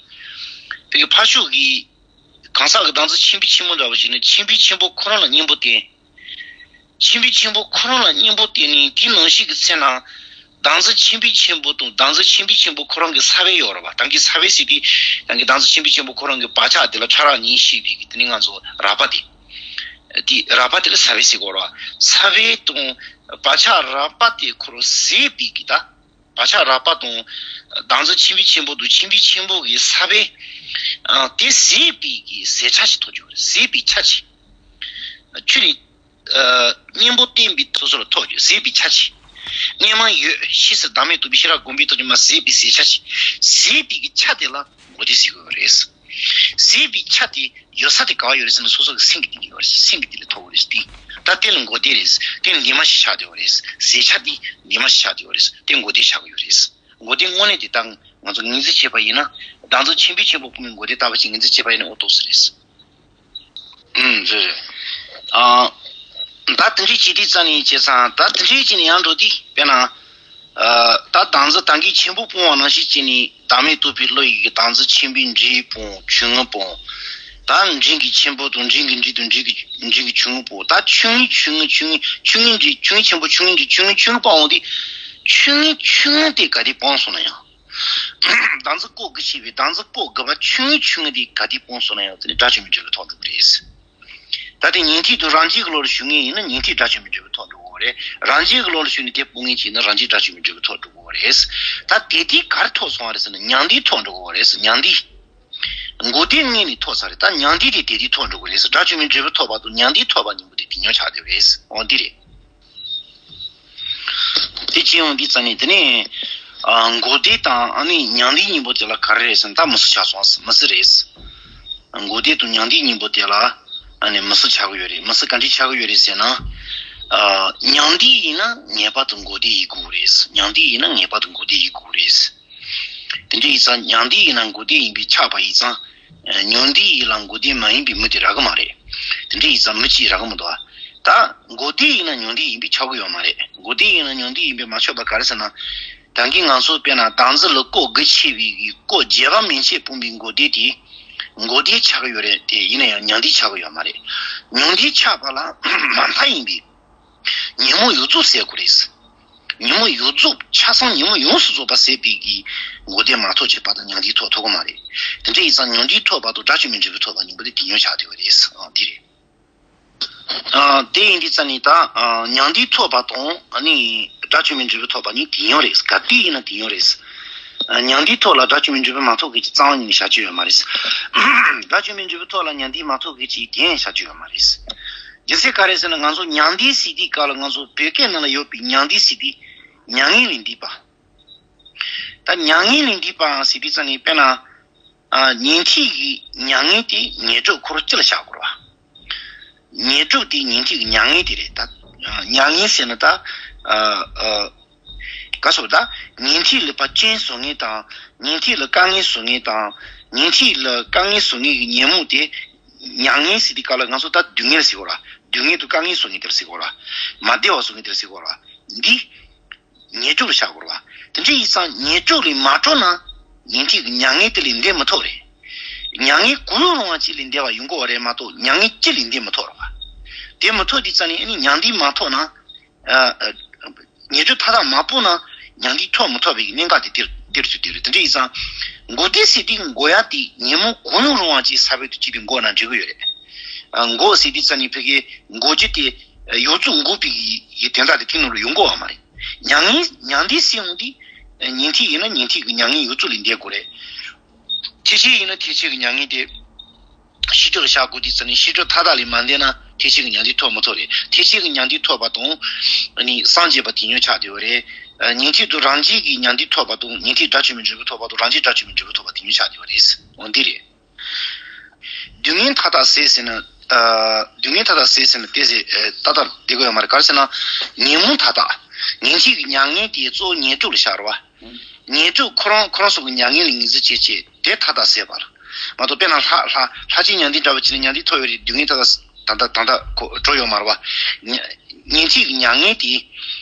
དེ་གི་ཕར་ཕྱོགས་ཀྱི་གང་ཟག་གི་བདག་འཛིན་ཆེན་པོའི་ཆེན་པོ་འདྲ་བོ་ཞིག་ནི་ཆེན་པོའི་ཆེན་པོ་ཁོ་རང་ལ་གཉེན་པོ་བསྟེན། ཆེན་པོའི་ཆེན་པོ་ཁོ་རང་ལ་གཉེན་པོ་བསྟེན་ནས་དེའི་ནང་བཞིན་གྱི་ཚེ་ན། བདག་འཛིན་ཆེན་པོའི་ཆེན་པོ་དང་བདག་འཛིན་ཆེན་པོའི་ཆེན་པོ་ཁོ་རང་གི་ས་བོན་ཡོད་རེད་བ། རང་གི་ས་བོན་ཟེར་དུས་རང་གི་བདག་འཛིན་ཆེན་པོའི་ཆེན་པོ་ཁོ་རང་གི་བག་ཆགས་དེ་ལ་ཕྲ་རགས་གཉིས་ཤེས་པའི་གི་དེ་ནི་ང་ཚོ་རགས་པ་དེ། དེ་རགས་པ་དེ་ལ་ས་བོན་ཟེར་གོ་རེད་བ། ས་བོན་དང་བག་ཆགས་རགས་པ་དེ་ཁོ་རང་ཟད་པའི་གི་ད། བག་ཆགས་རགས་པ་དང་། བདག་འཛིན་ཆེན་པོའི་ཆེན་པོ་དང་ཆེན་པོའི་ཆེན་པོ་གི་ས་བོན། ཨ་དེ་ཟད་པའི་གི་ཟད་ཆ་ཞིག་ཐོབ་རྒྱུ་རེད། ཟད་པའི་ཆ་ཅིག་ཁྱོད་ནི་ཨ་གཉེན་པོ་བསྟེན་པའི་སོ་སོ་ལ་ཐོབ་རྒྱུ་ཟད་པའི་ཆ་ཅིག་སྔོན་མ་ཡོད་ཕྱིས་སུ་བདག་མེད་རྟོགས་པའི་ཤེས་རབ་བསྒོམ་པའི་སྟོབས་ཀྱིས་མ་ཟད་པའི་ཟད་ཆ་ཅིག་ཟད་པའི་གི་ཆ་དེ་ལ་འགོག་བདེན་ཟེར་དགོས་པ་རེད། ཟད་པའི་ཆ་དེ་ཡོད་ས་དེ་ག་བ་ཡོད་རེད་ཟེར་ན་སོ་སོ་གི་སེམས་ཀྱི་སྟེང་ཡོད་རེད། སེམས་ཀྱི་སྟེང་ལ་ཐོབ་དགོས་རེད་ཟེར་ཏེ། ད་དེ་ལ་མགོ་བདེ་རེད། དེ་ལ་འདས་མ་ཞིག་ཆགས་བསྡད་ཡོད་རེད། ཟས་ཆ་དེ་འདས་མ་ཞིག་ཆགས་བསྡད་ཡོད་རེད། དེ་མགོ་བདེ་ཆགས་ཀྱི་ཡོད་རེད། མགོ་བདེ་དངོས་གནས་དེ་ད་ང་ཚོ་ངོས་འཛིན་བྱས་པ་ཡིན་ན། བདག་འཛིན་ཆེན་པོའི་ཆེན་པོ་སྤོང་བའི་མགོ་བདེ་ལྟ་བུ་ཅིག་ངོས་འཛིན་བྱས་པ་ཡིན་ན་ཨོ་ཏོག་ཙམ་རེད། ཨུམ། རེད་རེད། ཨ། ད་དེ་འདྲའི་བྱེད་དུས་ཙང་ནས་བྱས་ཙང་ད་དེ་འདྲའི་བྱས་ནས་ཡང་འགྲོ་དུས་དཔེར་ན། ཨ། ད་བདག་འཛིན་ད་གིན་ཆེན་པོ་སྤོང་བ་ནང་བཞིན་བྱས་ནས་བདག་མེད་རྟོགས་པའི་བློ་ཡིས་བདག་འཛིན་ཆེན་པོའི་འབྲས་སྤོང་ཆུང་ངུ་སྤོང་། ད་འབྲིང་གི་ཆེན་པོ་དང་འབྲིང་གི་འབྲས་དང་འབྲིང་གི་འབྲིང་གི་ཆུང་ངུ་སྤོང་། ད་ཆུང་ངུ་ཆུང་ངུ་ཆུང་ངུ་ཆུང་ངུ་འབྲས་ཆུང་ངུ་ཆེན་པོ་ཆུང་ངུ་འབྲས་ཆུང་ངུ་ཆུང་ངུ་སྤོང་འོང་དུས། ཆུང་ངུ་ཆུང་ངུ་དེ་ག་དུས་སྤོང་སོང་ན་ཡང་། བདག་འཛིན་བཀོད་དགུ་ཆེ་བའི་བདག་འཛིན་བཀོད་དགུ་པ་ཆུང་ངུ་ཆུང་ངུ་དེ་ག་དུས་སྤོང་སོང་ན་ཡང་དེ་ནི་དགྲ་བཅོམ་པའི་འབྲས་བུའི་ཐོག་འགྲོ་གི་རེད། ད་དེ་ཉན་ཐོས་དང་རང་རྒྱལ་གྱི་བློ་ལ་ཞུགས་མཁན་ཡིན་ན་ཉན་ཐོས་དགྲ་བཅོམ་པའི་འབྲས་བུའི་ཐོག་འགྲོ་དགོས་རེད། རང་རྒྱལ་གྱི་བློ་ལ་ཞུགས་ནས་དེ་སྤོང་མཁན་ཅིག་ཡིན་ན་རང་རྒྱལ་དགྲ་བཅོམ་པའི་འབྲས་བུའི་ཐོག་འགྲོ་དགོས་རེད། ད་དེ་དུས་ག་རེ་ཐོབ་སོང་བ་རེད་ཟེར་ན་མྱང་འདས་ཐོག་འགྲོ་དགོས་རེད། མྱང་འདས། མགོ་བདེ་སྔོན་ནས་ཐོབ་ཚར་རེད། ད་མྱང་འདས་དེ་དེ་དུས་ཐོག་འགྲོ་དགོས་རེད། དགྲ་བཅོམ་པའི་འབྲས་བུ་ཐོབ་པ་དང་མྱང་འདས་ཐོབ་པ་གཉིས་པོ་དེ་དེ་ཉོ་ཆགས་དེ་རེད། འོ་འདི་རེད། དེ་བྱས་ཡོང་དུས་ཙང་ནས་དེ་ནས། ཨ། མགོ་བདེ་དང་ཨ་ནི་མྱང་འདས་གཉིས་པོ་དེ་ལ་ག་རེ་རེད་ཟེར་ན་ད་མི་སྲིད་ཆགས་སོང་། མི་སྲིད་རེད། མགོ་བདེ་དང་མྱང་འདས་གཉིས་པོ་དེ་ལ་ཨ་ནི་མི་སྲིད་ཆགས་ཀྱི་ཡོད་རེད། མི་སྲིད་ག་འདྲས་ཆགས་ཀྱི་ཡོད་རེད་ཟེར་ན། ཨ། མྱང་འདས་ཡིན་ན་ངེས་པར་དུ་མགོ་བདེ་ཡིན་དགོས་རེད། མྱང་འདས་ཡིན་ན་ངེས་པར་དུ་མགོ་བདེ་ཡིན་དགོས་རེད། དེ་འདྲ་ཡིན་ཙང་མྱང་འདས་ཡིན་ན་མགོ་བདེ་ཡིན་པས་ཆགས་པ་ཡིན་ཙང་། མྱང་འདས་ཡིན་ལ་མགོ་བདེ་མ་ཡིན་པའི་མི་དེ་རག་གི་མ་རེད། དེ་འདྲ་ཡིན་ཙང་མི་གཅིག་རག་གི་མི་འདུག་ད་མགོ་བདེ་ཡིན་ན་མྱང་འདས་ཡིན་པས་ཆགས་ཀྱི་ཡོད་མ་རེད། མགོ་བདེ་ཡིན་ན་མྱང་འདས་ཡིན་པས་མ་ཆགས་པ་ག་རེ་ཟེར་ན། ད་གིན་ང་ཚོ་དཔེར་ན་བདག་འཛིན་ལ་བཀོད་དགུ་ཆེ་བའི་བཀོད་བརྒྱད་པ་མན་ཆད་སྤོང་བའི་མགོ་བདེ་དེ། མགོ་བདེ་ཆགས་ཀྱི་ཡོད་རེད་དེ། ཡིན་ན་ཡང་མྱང་འདས་ཆགས་ཀྱི་ཡོད་མ་རེད། མྱང་འདས་ཆགས་པ་ལ་མ་མཐའ་ཡིན་པའི། ཉོན་མོངས་ཡོངས་རྫོགས་སེལ་དགོས་རེད། ཉོན་མོངས་ཡོངས་རྫོགས་ཆ་ཚང་ཉོན་མོངས་ཡོངས་སུ་རྫོགས་པ་སེལ་བའི་གི་མགོ་བདེ་མ་ཐོབ་ཀྱི་བར་དུ་མྱང་འདས་ཐོབ་ཐུབ་ཀྱི་མ་རེད། དེ་འདྲ་ཡིན་ཙང་མྱང་འདས་ཐོབ་བར་དུ་དགྲ་བཅོམ་པའི་འབྲས་བུ་ཐོབ་པ་གཉིས་པོ་དེ་དེ་ཉོན་ཆགས་བསྡད་པ་རེད། ཨ། འདི་རེད། ཨ། དེ་ཡིན་དུས་ཙང་ནས་ད། ཨ། མྱང་འདས་ཐོབ་པ་དང་ཨ་ནི་དགྲ་བཅོམ་པའི་འབྲས་བུ་ཐོབ་པ་གཉིས་དེ་ཉོན་རེད། ག་དུས་ཡིན་ན་དེ་ཉོན་རེད། ཨ། མྱང་འདས་ཐོབ་ལ་དགྲ་བཅོམ་པའི་འབྲས་བུ་མ་ཐོབ་མཁན་གྱི་རྩ་བ་ཉིད་ནས་བྱ་རྒྱུ་ཡོད་མ་རེད། དགྲ་བཅོམ་པའི་འབྲས་བུ་ཐོབ་ལ་མྱང་འདས་མ་ཐོབ་མཁན་གྱི་དེ་ཡང་བྱ་རྒྱུ་ཡོད་མ་རེད། རྒྱུ་མཚན་ག་རེ་ཟེར་ན་ང་ཚོ་མྱང་འདས་ཟེར་དུས་སྐབས་ལ་ང་ཚོ་བོད་སྐད་ནང་ལ་ཡོད་པའི་མྱང་འདས་ཟེར་དུས་མྱ་ངན་ལས་འདས་པ། ད་མྱ་ངན་ལས་འདས་པའང་ཟེར་དུས་ཙང་ནས་དཔེར་ན། ཨ། ཉན་ཐོས་ཀྱི་མྱ་ངན་དེ་ཉེར་དྲུག་འཁོར་སྤྱི་ལ་བཞག་དགོས་རེད་བ། ཉེར་དྲུག་དེ་ཉན་ཐོས་ཀྱི་མྱ་ངན་དེ་རེད་ད། ཨ། མྱ་ངན་ཟེར་ན་ད། ཨ། ཨ། ག་སོགས་ད། ཉན་ཐོས་ལ་ཕར་སྐྱོན་བཟོ་མཁན་དང་། ཉན་ཐོས་ལ་དཀའ་ངལ་བཟོ་མཁན་དང་། ཉན་ཐོས་ལ་དཀའ་ངལ་བཟོ་མཁན་གྱི་ཉོན་མོངས་དེ། མྱ་ངན་ཟེར་དུས་སྐབས་ལ་ང་ཚོ་ད་སྡུག་བསྔལ་ཟེར་གོ་ར། སྡུག་བསྔལ་དང་དཀའ་ངལ་བཟོ་མཁན་དེར་ཟེར་གོ་ར། མ་བདེ་བ་བཟོ་མཁན་དེར་ཟེར་གོ་ར། འདི་ཉེར་དྲུག་ལ་བཞག་དགོས་ར་བ། དེ་འདྲ་ཡིན་ཙང་ཉེར་དྲུག་ལས་མ་གྲོལ་ན་ཉན་ཐོས་ཀྱི་མྱ་ངན་དེ་ལས་འདས་མི་ཐུབ་རེད། མྱ་ངན་གང་རུང་བ་ཅིག་ལས་འདས་པ་ཡོང་གི་ཡོད་རེད་མ་གཏོགས་མྱ་ངན་གཅིག་ལས་འདས་མི་ཐུབ་ར་བ། དེ་མི་ཐུབ་དུས་ཙང་ནས་ཨ་ནི་མྱང་འདས་མ་ཐོབ་ན། ཨ། ཨ། ཉེར་དྲུག་མཐའ་དག་མ་སྤོང་ན་མྱང་འདས་ཐོབ་མི་ཐུབ་པའི་གནད་འགག་དེ་དེར་དེར་ཚུད་དེ་རེད། དེ་འདྲ་ཡིན་ཙང་། མགོ་བདེ་ཟེར་དུས་མགོ་ཡ་དེ་ཉོན་མོངས་གང་རུང་རུང་བ་ཅིག་ས་བོན་དུ་བྱས་པའི་མགོ་ན་འགྲིག་གི་ཡོད་རེད། ཨ། མགོ་ཟེར་དུས་ཙང་ནས་ཕ་གིའི་མགོ་རྒྱུ་དེ་ཡོངས་རྫོགས་འགོག་པའི་ཡི་དོན་དག་དེ་དེ་ནང་ལ་ཡོང་གི་ཡོད་མ་རེད། མྱ་ངན་མྱང་འདས་ཟེར་ཡོང་དུས་ཉན་ཐོས་ཡིན་ན་ཉན་ཐོས་ཀྱི་མྱ་ངན་ཡོངས་རྫོགས་ལས་འདས་དགོས་རེད། ཐེག་ཆེན་ཡིན་ན་ཐེག་ཆེན་གྱི་མྱ་ངན་དེ། ཤེས་སྒྲིབ་ལ་བཞག་དགོས་དུས་ཙམ་ནས་ཤེས་སྒྲིབ་མཐའ་དག་ལས་མ་འདས་ན་ཐེག་ཆེན་གྱི་མྱང་འདས་ཐོབ་མི་ཐུབ་རེད། ཐེག་ཆེན་གྱི་མྱང་འདས་ཐོབ་པ་དང་། ཨ་ནི་སངས་རྒྱས་པ་དེ་ཉིད་ཆགས་བསྡད་ཡོད་རེད། ཨ། ཉན་ཐོས་དང་རང་རྒྱལ་གྱི་མྱང་འདས་ཐོབ་པ་དང་ཉན་ཐོས་དགྲ་བཅོམ་པའི་འབྲས་བུ་ཐོབ་པ་དང་རང་རྒྱལ་དགྲ་བཅོམ་པའི་འབྲས་བུ་ཐོབ་པ་དེ་ཉིད་ཆགས་བསྡད་ཡོད་རེད། འོ་འདི་རེད། སྡུག་བསྔལ་མཐའ་དག་ཟད་ཟེར་ན། ཨ། སྡུག་བསྔལ་མཐའ་དག་ཟད་ཟེར་ན་དེ་ཟེར། ཨ། ཏག་ཏག་བསྡད་དགོས་ཡོད་མ་རེད། ག་རེ་ཟེར་ན། ཉོན་མོངས་མཐའ་དག་ཉན་ཐོས་ཀྱི་མྱ་ངན་དེ་གཙོ་བོ་ཉེར་དྲུག་ལ་བཞག་རེད་བ། ཉེར་དྲུག་ཁོ་རང་ཁོ་རང་ཚོ་གི་མྱ་ངན་ལ་ངོས་འཛིན་བྱེད་ཆེད་དེ་མཐའ་དག་ཟད་པ་ལ། མ་གཏོགས་དཔེར་ན་ལྷ་ལྷ་ལྷ་ཆེན་མྱང་འདས་འདྲ་བ་ཅིག་ལ་མྱང་འདས་ཐོབ་ཡོད་རེད། སྡུག་བསྔལ་མཐའ་དག་ད་ལྟ་ད་ལྟ་ཁོ་གྲོལ་ཡོད་མ་རེད་བ། ཉ་ཉན་ཐོས་ཀྱི་མྱ་ངན་དེ།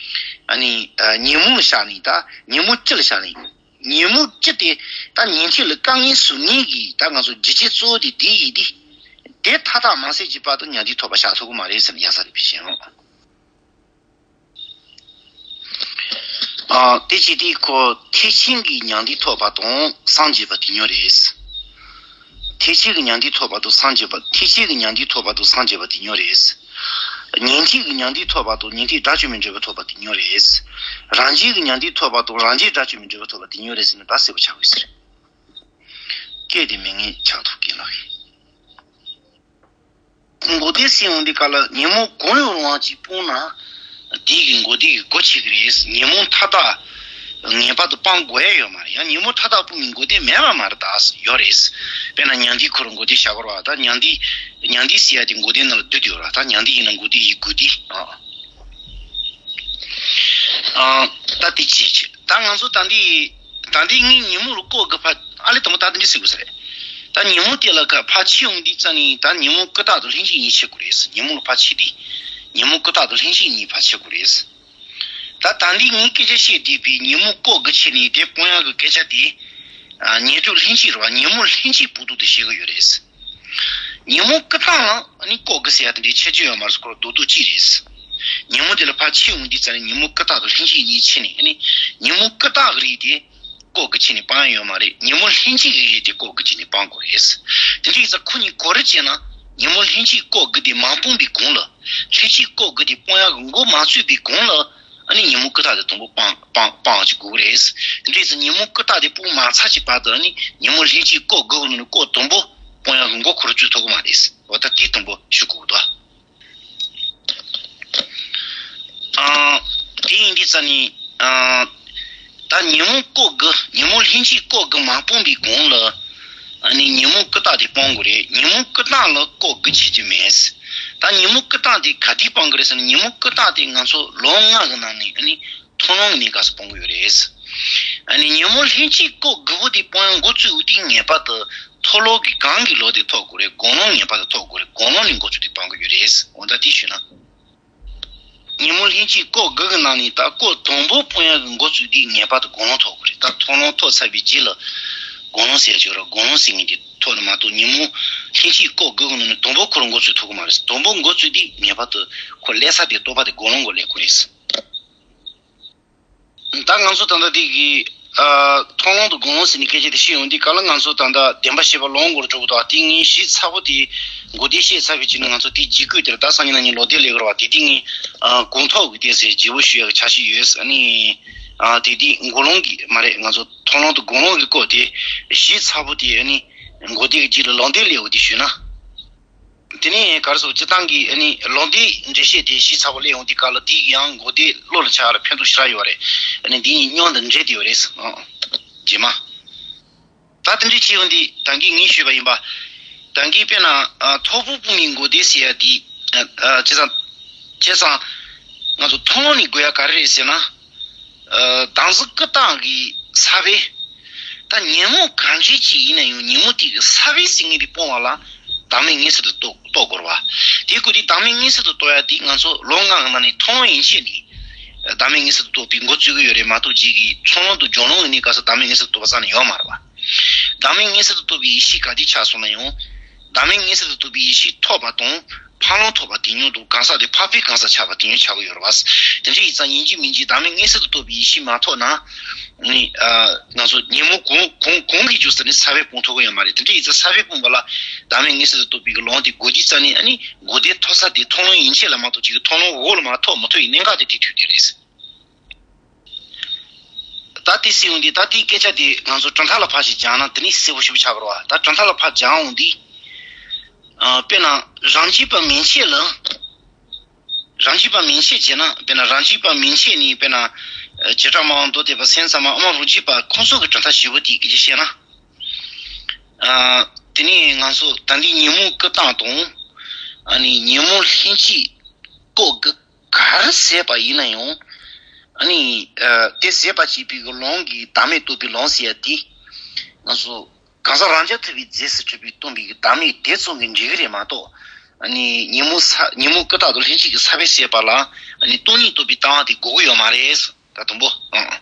ཨ་ནི། ཨ། ཉོན་མོངས་ལ་བཞག་ནས་ད་ཉོན་མོངས་སྤྱི་ལ་བཞག་ནས། ཉོན་མོངས་སྤྱི་དེ་ད་ཉན་ཐོས་ལ་དཀའ་ངལ་བཟོ་མཁན་གྱི་ད་ང་ཚོ་རྒྱུ་རྐྱེན་གཙོ་བོ་དེ་དེ་ཡིན་དུས། དེ་མཐའ་དག་མ་ཟད་ཀྱི་བར་དུ་མྱང་འདས་ཐོབ་པ་བཞག་ཐུབ་ཀྱི་མ་རེད་ཟེར་ན་ཡག་ས་རེད་ཕི་ཤེས་ཡོང་། ཨ། དེ་བྱེད་དུས་ཁོ་ཐེག་ཆེན་གྱི་མྱང་འདས་ཐོབ་པ་དང་སངས་རྒྱས་པ་དེ་ཉོན་རེད། ཐེག་ཆེན་གྱི་མྱང་འདས་ཐོབ་པ་དང་སངས་རྒྱས་པ། ཐེག་ཆེན་གྱི་མྱང་འདས་ཐོབ་པ་དང་སངས་རྒྱས་པ་དེ་ཉོན་རེད། ཉན་ཐོས་ཀྱི་མྱང་འདས་ཐོབ་པ་དང་ཉན་ཐོས་དགྲ་བཅོམ་པའི་འབྲས་བུ་ཐོབ་པ་དེ་ཉོན་རེད། རང་རྒྱལ་གྱི་མྱང་འདས་ཐོབ་པ་དང་རང་རྒྱལ་དགྲ་བཅོམ་པའི་འབྲས་བུ་ཐོབ་པ་དེ་ཉོན་རེད་ཟེར་ན་ད་གསལ་པོ་ཆགས་ཀྱི་ཟེར། སྐད་དེ་མི་ངན་ཆགས་ཐུབ་ཀྱི་ལགས། མགོ་བདེ་ཟེར་ཡོང་དུས་སྐབས་ལ་ཉོན་མོངས་གང་ཡང་རུང་བ་ཅིག་སྤོང་ན། དེ་གི་མགོ་བདེ་གི་སྒོ་ཕྱེ་གི་རེད། ཉོན་མོངས་མཐའ་དག་ངེས་པར་དུ་སྤང་དགོས་ཡ་ཡོད་མ་རེད། ཡང་ཉོན་མོངས་མཐའ་དག་སྤོང་བའི་མགོ་རྟིང་མེད་པ་མ་རེད། ད་ཡོད་རེད། དཔེར་ན་མྱང་འདས་ཁོ་རང་མགོ་རྟིང་བཞག་དགོས་རེད་བ། ད་མྱང་འདས་མྱང་འདས་ཟེར་ཡ་དེ་མགོ་རྟིང་ནང་ལ་བསྡུས་ཏེ་ཡོད་རེད། ད་མྱང་འདས་ཡིན་ན་མགོ་རྟིང་ཡིན། མགོ་རྟིང་ཨ། ཨ། ད་དེ་ཅི་ཅི། ད་ང་ཚོ་ད་འདི་ད་འདི་ངའི་ཉོན་མོངས་ལ་ལྐོག་གི་ཕ་ཨ་ལེ་དང་པོ་ད་དེ་འདྲ་ཟེར་དགོས་ས་རེད། ད་ཉོན་མོངས་དེ་ལ་ཁ་ཕར་ཆེ་ཡོང་དུས་ཙ་ནས་ད་ཉོན་མོངས་ཀུན་བཏགས་དང་ལྷན་སྐྱེས་གཉིས་ཕྱེ་དགོས་རེད། ཉོན་མོངས་ལ་ཕར་ཆེ་དུས་ཉོན་མོངས་ཀུན་བཏགས་དང་ལྷན་སྐྱེས་གཉིས་ཕར་ཕྱེ་དགོས་རེད། ད་ད་འདི་ངའི་སྐད་ཆ་བཤད་བསྡད་པའི་ཉོན་མོངས་ལྐོག་གི་ཆེད་ནས་དེ་སྤོང་ཡག་གི་སྐད་ཆ་དེ། ཉེར་དྲུག་ལྷན་སྐྱེས་རེད་བ། ཉོན་མོངས་ལྷན་སྐྱེས་སྤོང་ཐབས་དེ་བཤད་གི་ཡོད་རེད། ཉོན་མོངས་ཀུན་བཏགས་ལ་ནི་ལྐོག་གི་ཟེར་ཡ་དེ་འདྲའི་ཁྱད་ཆོས་ཡོད་མ་རེད། ཁོ་རྡོག་རྡོག་གཅིག་རེད། ཉོན་མོངས་དེ་ལ་ཕར་ཆེ་ཡོང་དུས་ཙ་ནས་ཉོན་མོངས་ཀུན་བཏགས་དང་ལྷན་སྐྱེས་གཉིས་ཕྱེ་ནས་ནི་ཉོན་མོངས་ཀུན་བཏགས་ཀྱི་རིགས་དེ་ལྐོག་གི་ཆེད་ནས་སྤང་ཡ་ཡོད་མ་རེད། ཉོན་མོངས་ལྷན་སྐྱེས་ཀྱི་རིགས་དེ་ལྐོག་གི་ཆེད་ནས་སྤང་དགོས་རེད། དེ་འདྲ་ཡིན་ཙང་ཁོ་གཉིས་གོ་རེ་བྱས་ན་ཉོན་མོངས་ལྷན་སྐྱེས་ལྐོག་གི་དེ་མ་སྤངས་པའི་གོང་ལ། ལྷན་སྐྱེས་ལྐོག་གི་དེ་སྤོང་ཡག་གི་འགོ་མ་བཙུགས་པའི་གོང་ལ། ཨ་ནི་ཉོན་མོངས་ཀུན་བཏགས་དེ་དང་པོ་སྤང་སྤང་སྤང་བྱེད་དགོས་རེད། དེ་འདྲ་ཡིན་ཙང་ཉོན་མོངས་ཀུན་བཏགས་དེ་སྤོང་མ་ཚར་གྱི་བར་དུ་ཨ་ནི་ཉོན་མོངས་ལྷན་སྐྱེས་ལྐོག་དགུ་གི་ནང་ནས་ལྐོག་དང་པོ་སྤོང་ཡག་གི་འགོ་ཁོ་རང་བཙུགས་ཐུབ་ཀྱི་མ་རེད། འོ་ད་དེ་དང་པོ་ཤོད་དགོས་འདུག་ཨ། དེ་ཡིན་དུས་ཙ་ནས། ཨ། ད་ཉོན་མོངས་ལྐོག་དགུ་ཉོན་མོངས་ལྷན་སྐྱེས་ལྐོག་དགུ་མ་སྤངས་པའི་གོང་ལ། ཨ་ནི་ཉོན་མོངས་ཀུན་བཏགས་དེ་སྤང་དགོས་རེད། ཉོན་མོངས་ཀུན་བཏགས་ལ་ལྐོག་དགུ་བྱེད་རྒྱུ་མེད། ད་ཉོན་མོངས་ཀུན་བཏགས་དེ་ག་དུས་སྤང་གི་རེད་ཟེར་ན་ཉོན་མོངས་ཀུན་བཏགས་དེ་ང་ཚོ་ལོ་ལྔ་གི་ནང་ནས་ཨ་ནི་མཐོང་ལམ་གྱི་གནས་སྐབས་སུ་སྤང་གི་ཡོད་རེད། ཨ་ནི་ཉོན་མོངས་ལྷན་སྐྱེས་ལྐོག་དགུ་པོ་དེ་སྤང་ཡག་འགོ་བཙུགས་དུས་ངེས་པར་དུ་མཐོ་སློབ་ཀྱི་གོང་གི་ལོ་དེ་ཐོབ་དགོས་རེད། དགུང་ལོ་ངེས་པར་དུ་ཐོབ་དགོས་རེད། དགུང་ལོ་ནས་འགོ་བཙུགས་ཏེ་སྤང་གི་ཡོད་རེད། འོ་ད་དེ་ཞུས་ན། ཉོན་མོངས་ལྷན་སྐྱེས་ལྐོག་དགུ་གི་ནང་ནས་ད་ལྐོག་དང་པོ་སྤོང་ཡག་གི་འགོ་བཙུགས་དུས་ངེས་པར་དུ་དགུང་ལོ་ཐོབ་དགོས་རེད། ད་མཐོ་ལོ་ཐོབ་ཚར་བའི་རྗེས་ལ་དགུང་ལོ་ཟེར་ཡག་ཅིག་ཡོད་རེད། དགུང་ལོ་ཟེར་མཁན་དེ་ཐོབ་ནས་མ་གཏོགས་ཉོན་མོངས་ལྷན་སྐྱེས་ལྐོག་དགུ་གི་ནང་ནས་དང་པོ་ཁོ་རང་འགོ་ཚུགས་ཐུབ་ཀྱི་མ་རེད། དང་པོ་འགོ་བཙུགས་དུས་ངེས་པར་དུ་ཁོ་སླེབས་ས་དེ་རྟོགས་པ་དེ་དགུང་ལོ་འགོ་སླེབས་དགོས་རེད། ད་ང་ཚོ་ད་ལྟ་དེ་གི་ཨ། མཐོང་ལམ་དང་དགུང་ལོ་ཟེར་ནས་སྐད་ཆ་དེ་བཤད་ཡོང་དུས་ག་ལ་ང་ཚོ་ད་ལྟ་བདེན་པ་བཤད་པ་ལོང་སྐོར་འགྲོ་གི་འདུག་དེ་ངས་ཞིབ་ཚགས་པོ་དེ་མགོ་བདེ་བཤད་ཚར་བའི་རྗེས་ནས་ང་ཚོ་དེ་ཇི་སྐུད་དེར་ད་སང་ཉིན་གནངས་ཉིན་ལོ་བདེ་སླེབས་གི་རེད་བ། དེ་དུས་ངས་ཨ། དགུང་ཐོག་གི་དེ་ཟེར་བརྗེ་པོ་ཞུ་ཡག་གི་འཆར་གཞི་ཡོད། ཨ་ནི་ཨ། དེ་དུས་དགུང་ལོ་གི་མ་རེད། ང་ཚོ་མཐོང་ལམ་དང་དགུང་ལོ་གི་སྐོར་དེ་ཞིབ་ཚགས་པོ་དེ་ཨ་ནི་མགོ་བདེ་གི་རྗེས་ལ་ལོ་བདེ་སླེབས་འོ་དེ་ཞུས་ན། དེ་ནས་ག་རེ་ཟེར་སྤྱིར་བཏང་གི་ཨ་ནི་ལོ་ཟླའི་འགྲེལ་བཤད་དེ་ཞིབ་ཚགས་པོ་གླེང་ཡོང་དུས་སྐབས་ལ་དེ་ཡང་མགོ་བདེ་བློ་ལ་འཆར་ཡག་ལ་ཕན་ཐོགས་ཞེ་དྲག་ཡོད་རེད། ཨ་ནི་འདི་གཉིས་མཉམ་དུ་འབྲེལ་བསྡད་ཡོད་རེད། ཨང་། རྗེས་མ། ད་དེ་འདྲ་བྱས་ཡོང་དུས་ད་གིན་ངས་ཞུས་པ་ཡིན་པ། ད་གིན་དཔེར་ན་ཨ། མཐོ་པོ་སྤུངས་པའི་མགོ་བདེ་ཟེར་ཡག་དེ། ཨ། བྱས་ཙང་། བྱས་ཙང་། ང་ཚོ་མཐོང་ལམ་ནས་དགོས་ཡག་ག་རེ་རེད་ཟེར་ན། ཨ། བདག་འཛིན་ཀུན་བཏགས་ཀྱི་ས་བོན། ད་ཉོན་མོངས་གང་ཅི་ཅིག་ཡིན་ན་ཡང་ཉོན་མོངས་དེ་གི་ས་བོན་ཟེར་མཁན་དེ་སྤོང་བ་ལ་བདག་མེད་མངོན་གསལ་དུ་རྟོགས་རྟོགས་དགོས་རེད་བ། དེ་ཀོ་དེ་བདག་མེད་མངོན་གསལ་དུ་རྟོགས་ཡག་དེ་ང་ཚོ་ལོ་ལྔ་གི་ནང་ནས་མཐོང་ལམ་ཡན་ཆད་ནས་བདག་མེད་མངོན་གསལ་དུ་རྟོགས་པའི་འགོ་བཙུགས་ཀྱི་ཡོད་རེད་མ་གཏོགས་རྗེས་ཀྱི་མཐོང་ལམ་དང་སྦྱོང་ལམ་གྱི་གནས་སྐབས་སུ་བདག་མེད་མངོན་གསལ་དུ་རྟོགས་པ་རྩ་ནས་ཡོད་མ་རེད་བ། བདག་མེད་མངོན་གསལ་དུ་རྟོགས་པའི་ཡེ་ཤེས་ག་དུས་ཆགས་སོང་ན་ཡང་། བདག་མེད་མངོན་གསལ་དུ་རྟོགས་པའི་ཡེ་ཤེས་ཐོབ་པ་དང་། འཕགས་ལམ་ཐོབ་པ་དེ་མཉམ་དུ་གང་ཟག་དེ་འཕགས་པའི་གང་ཟག་ཆགས་པ་དེ་ཉིད་ཆགས་ཀྱི་ཡོད་རེད་བ། དེ་འདྲ་ཡིན་ཙང་ཡིན་གཅིག་མིན་གཅིག་བདག་མེད་མངོན་གསལ་དུ་རྟོགས་པའི་ཡེ་ཤེས་མ་ཐོབ་ན། ནི། ཨ། ང་ཚོ་ཉོན་མོངས་གང་གང་གང་གི་རྒྱུ་ཟེར་ནས་ས་བོན་སྤོང་ཐུབ་ཀྱི་ཡོད་མ་རེད། དེ་འདྲ་ཡིན་ཙང་ས་བོན་སྤོང་བ་ལ་བདག་མེད་མངོན་གསལ་དུ་རྟོགས་པའི་གི་ལམ་དེ་འགོ་རྒྱུ་རྩ་ནས་ཨ་ནི་མགོ་བདེ་ཐོབ་ས་དེ་མཐོང་ལམ་ཡན་ཆད་ལ་མ་གཏོགས་ཅིག་གི་མཐོང་ལམ་འོག་ལ་མ་ཐོབ་མ་ཐོབ་ཡི་གནད་འགག་དེ་དེ་དུས་དེ་རེད། ད་དེ་སྲིད་འོང་དུས་ད་དེའི་སྐད་ཆ་དེ་ང་ཚོ་གྲུབ་མཐའ་ལ་ཕར་ཞིག་སྦྱངས་ན་དེ་ནས་གསལ་པོ་ཞེ་པོ་ཆགས་པ་རེད་བ། ད་གྲུབ་མཐའ་ལ་ཕར་སྦྱངས་འོང་དུས། ཨ། དཔེར་ན་རང་རྒྱུད་པ་མན་ཆད་ལ། རང་རྒྱུད་པ་མན་ཆད་བྱས་ན་དཔེར་ན་རང་རྒྱུད་པ་མན་ཆད་ནས་དཔེར་ན། བྱེ་བྲག་སྨྲ་བ་མདོ་སྡེ་པ་སེམས་ཙམ་པ་དབུ་མ་རང་རྒྱུད་པ་ཁོང་ཚོ་གི་གྲུབ་མཐའ་ཞེ་པོ་དེའི་སྐད་ཆ་བཤད་ན། ཨ། དེ་ནས་ང་ཚོ་ད་འདི་ཉོན་མོངས་ཀུན་བཏགས་དང་། ཨ་ནི་ཉོན་མོངས་ལྷན་སྐྱེས་ལྐོག་གི་ག་རེ་ཟད་པ་ཡིན་ན་ཡང་། ཨ་ནི། ཨ། དེ་ཟད་པ་བྱེད་པའི་གི་ལམ་གྱི་བདག་མེད་རྟོགས་པའི་ལམ་ཟེར་ཡ་དེ། ང་ཚོ་གང་ཟག་རང་རྐྱ་ཐུབ་པའི་རྫས་སུ་གྲུབ་པའི་སྟོང་པའི་གི་བདག་མེད་དེ་ཙམ་གྱིས་འགྲིག་གི་རེད་མ་གཏོགས། ཨ་ནི་ཉོན་མོངས་ས་ཉོན་མོངས་ཀུན་བཏགས་དང་ལྷན་སྐྱེས་ཀྱི་ས་བོན་ཟད་པ་ལ། ཨ་ནི་སྟོང་ཉིད་རྟོགས་པའི་ལྟ་བ་དེ་དགོས་ཀྱི་ཡོད་མ་རེད། ད་དང་པོ། ཨང་།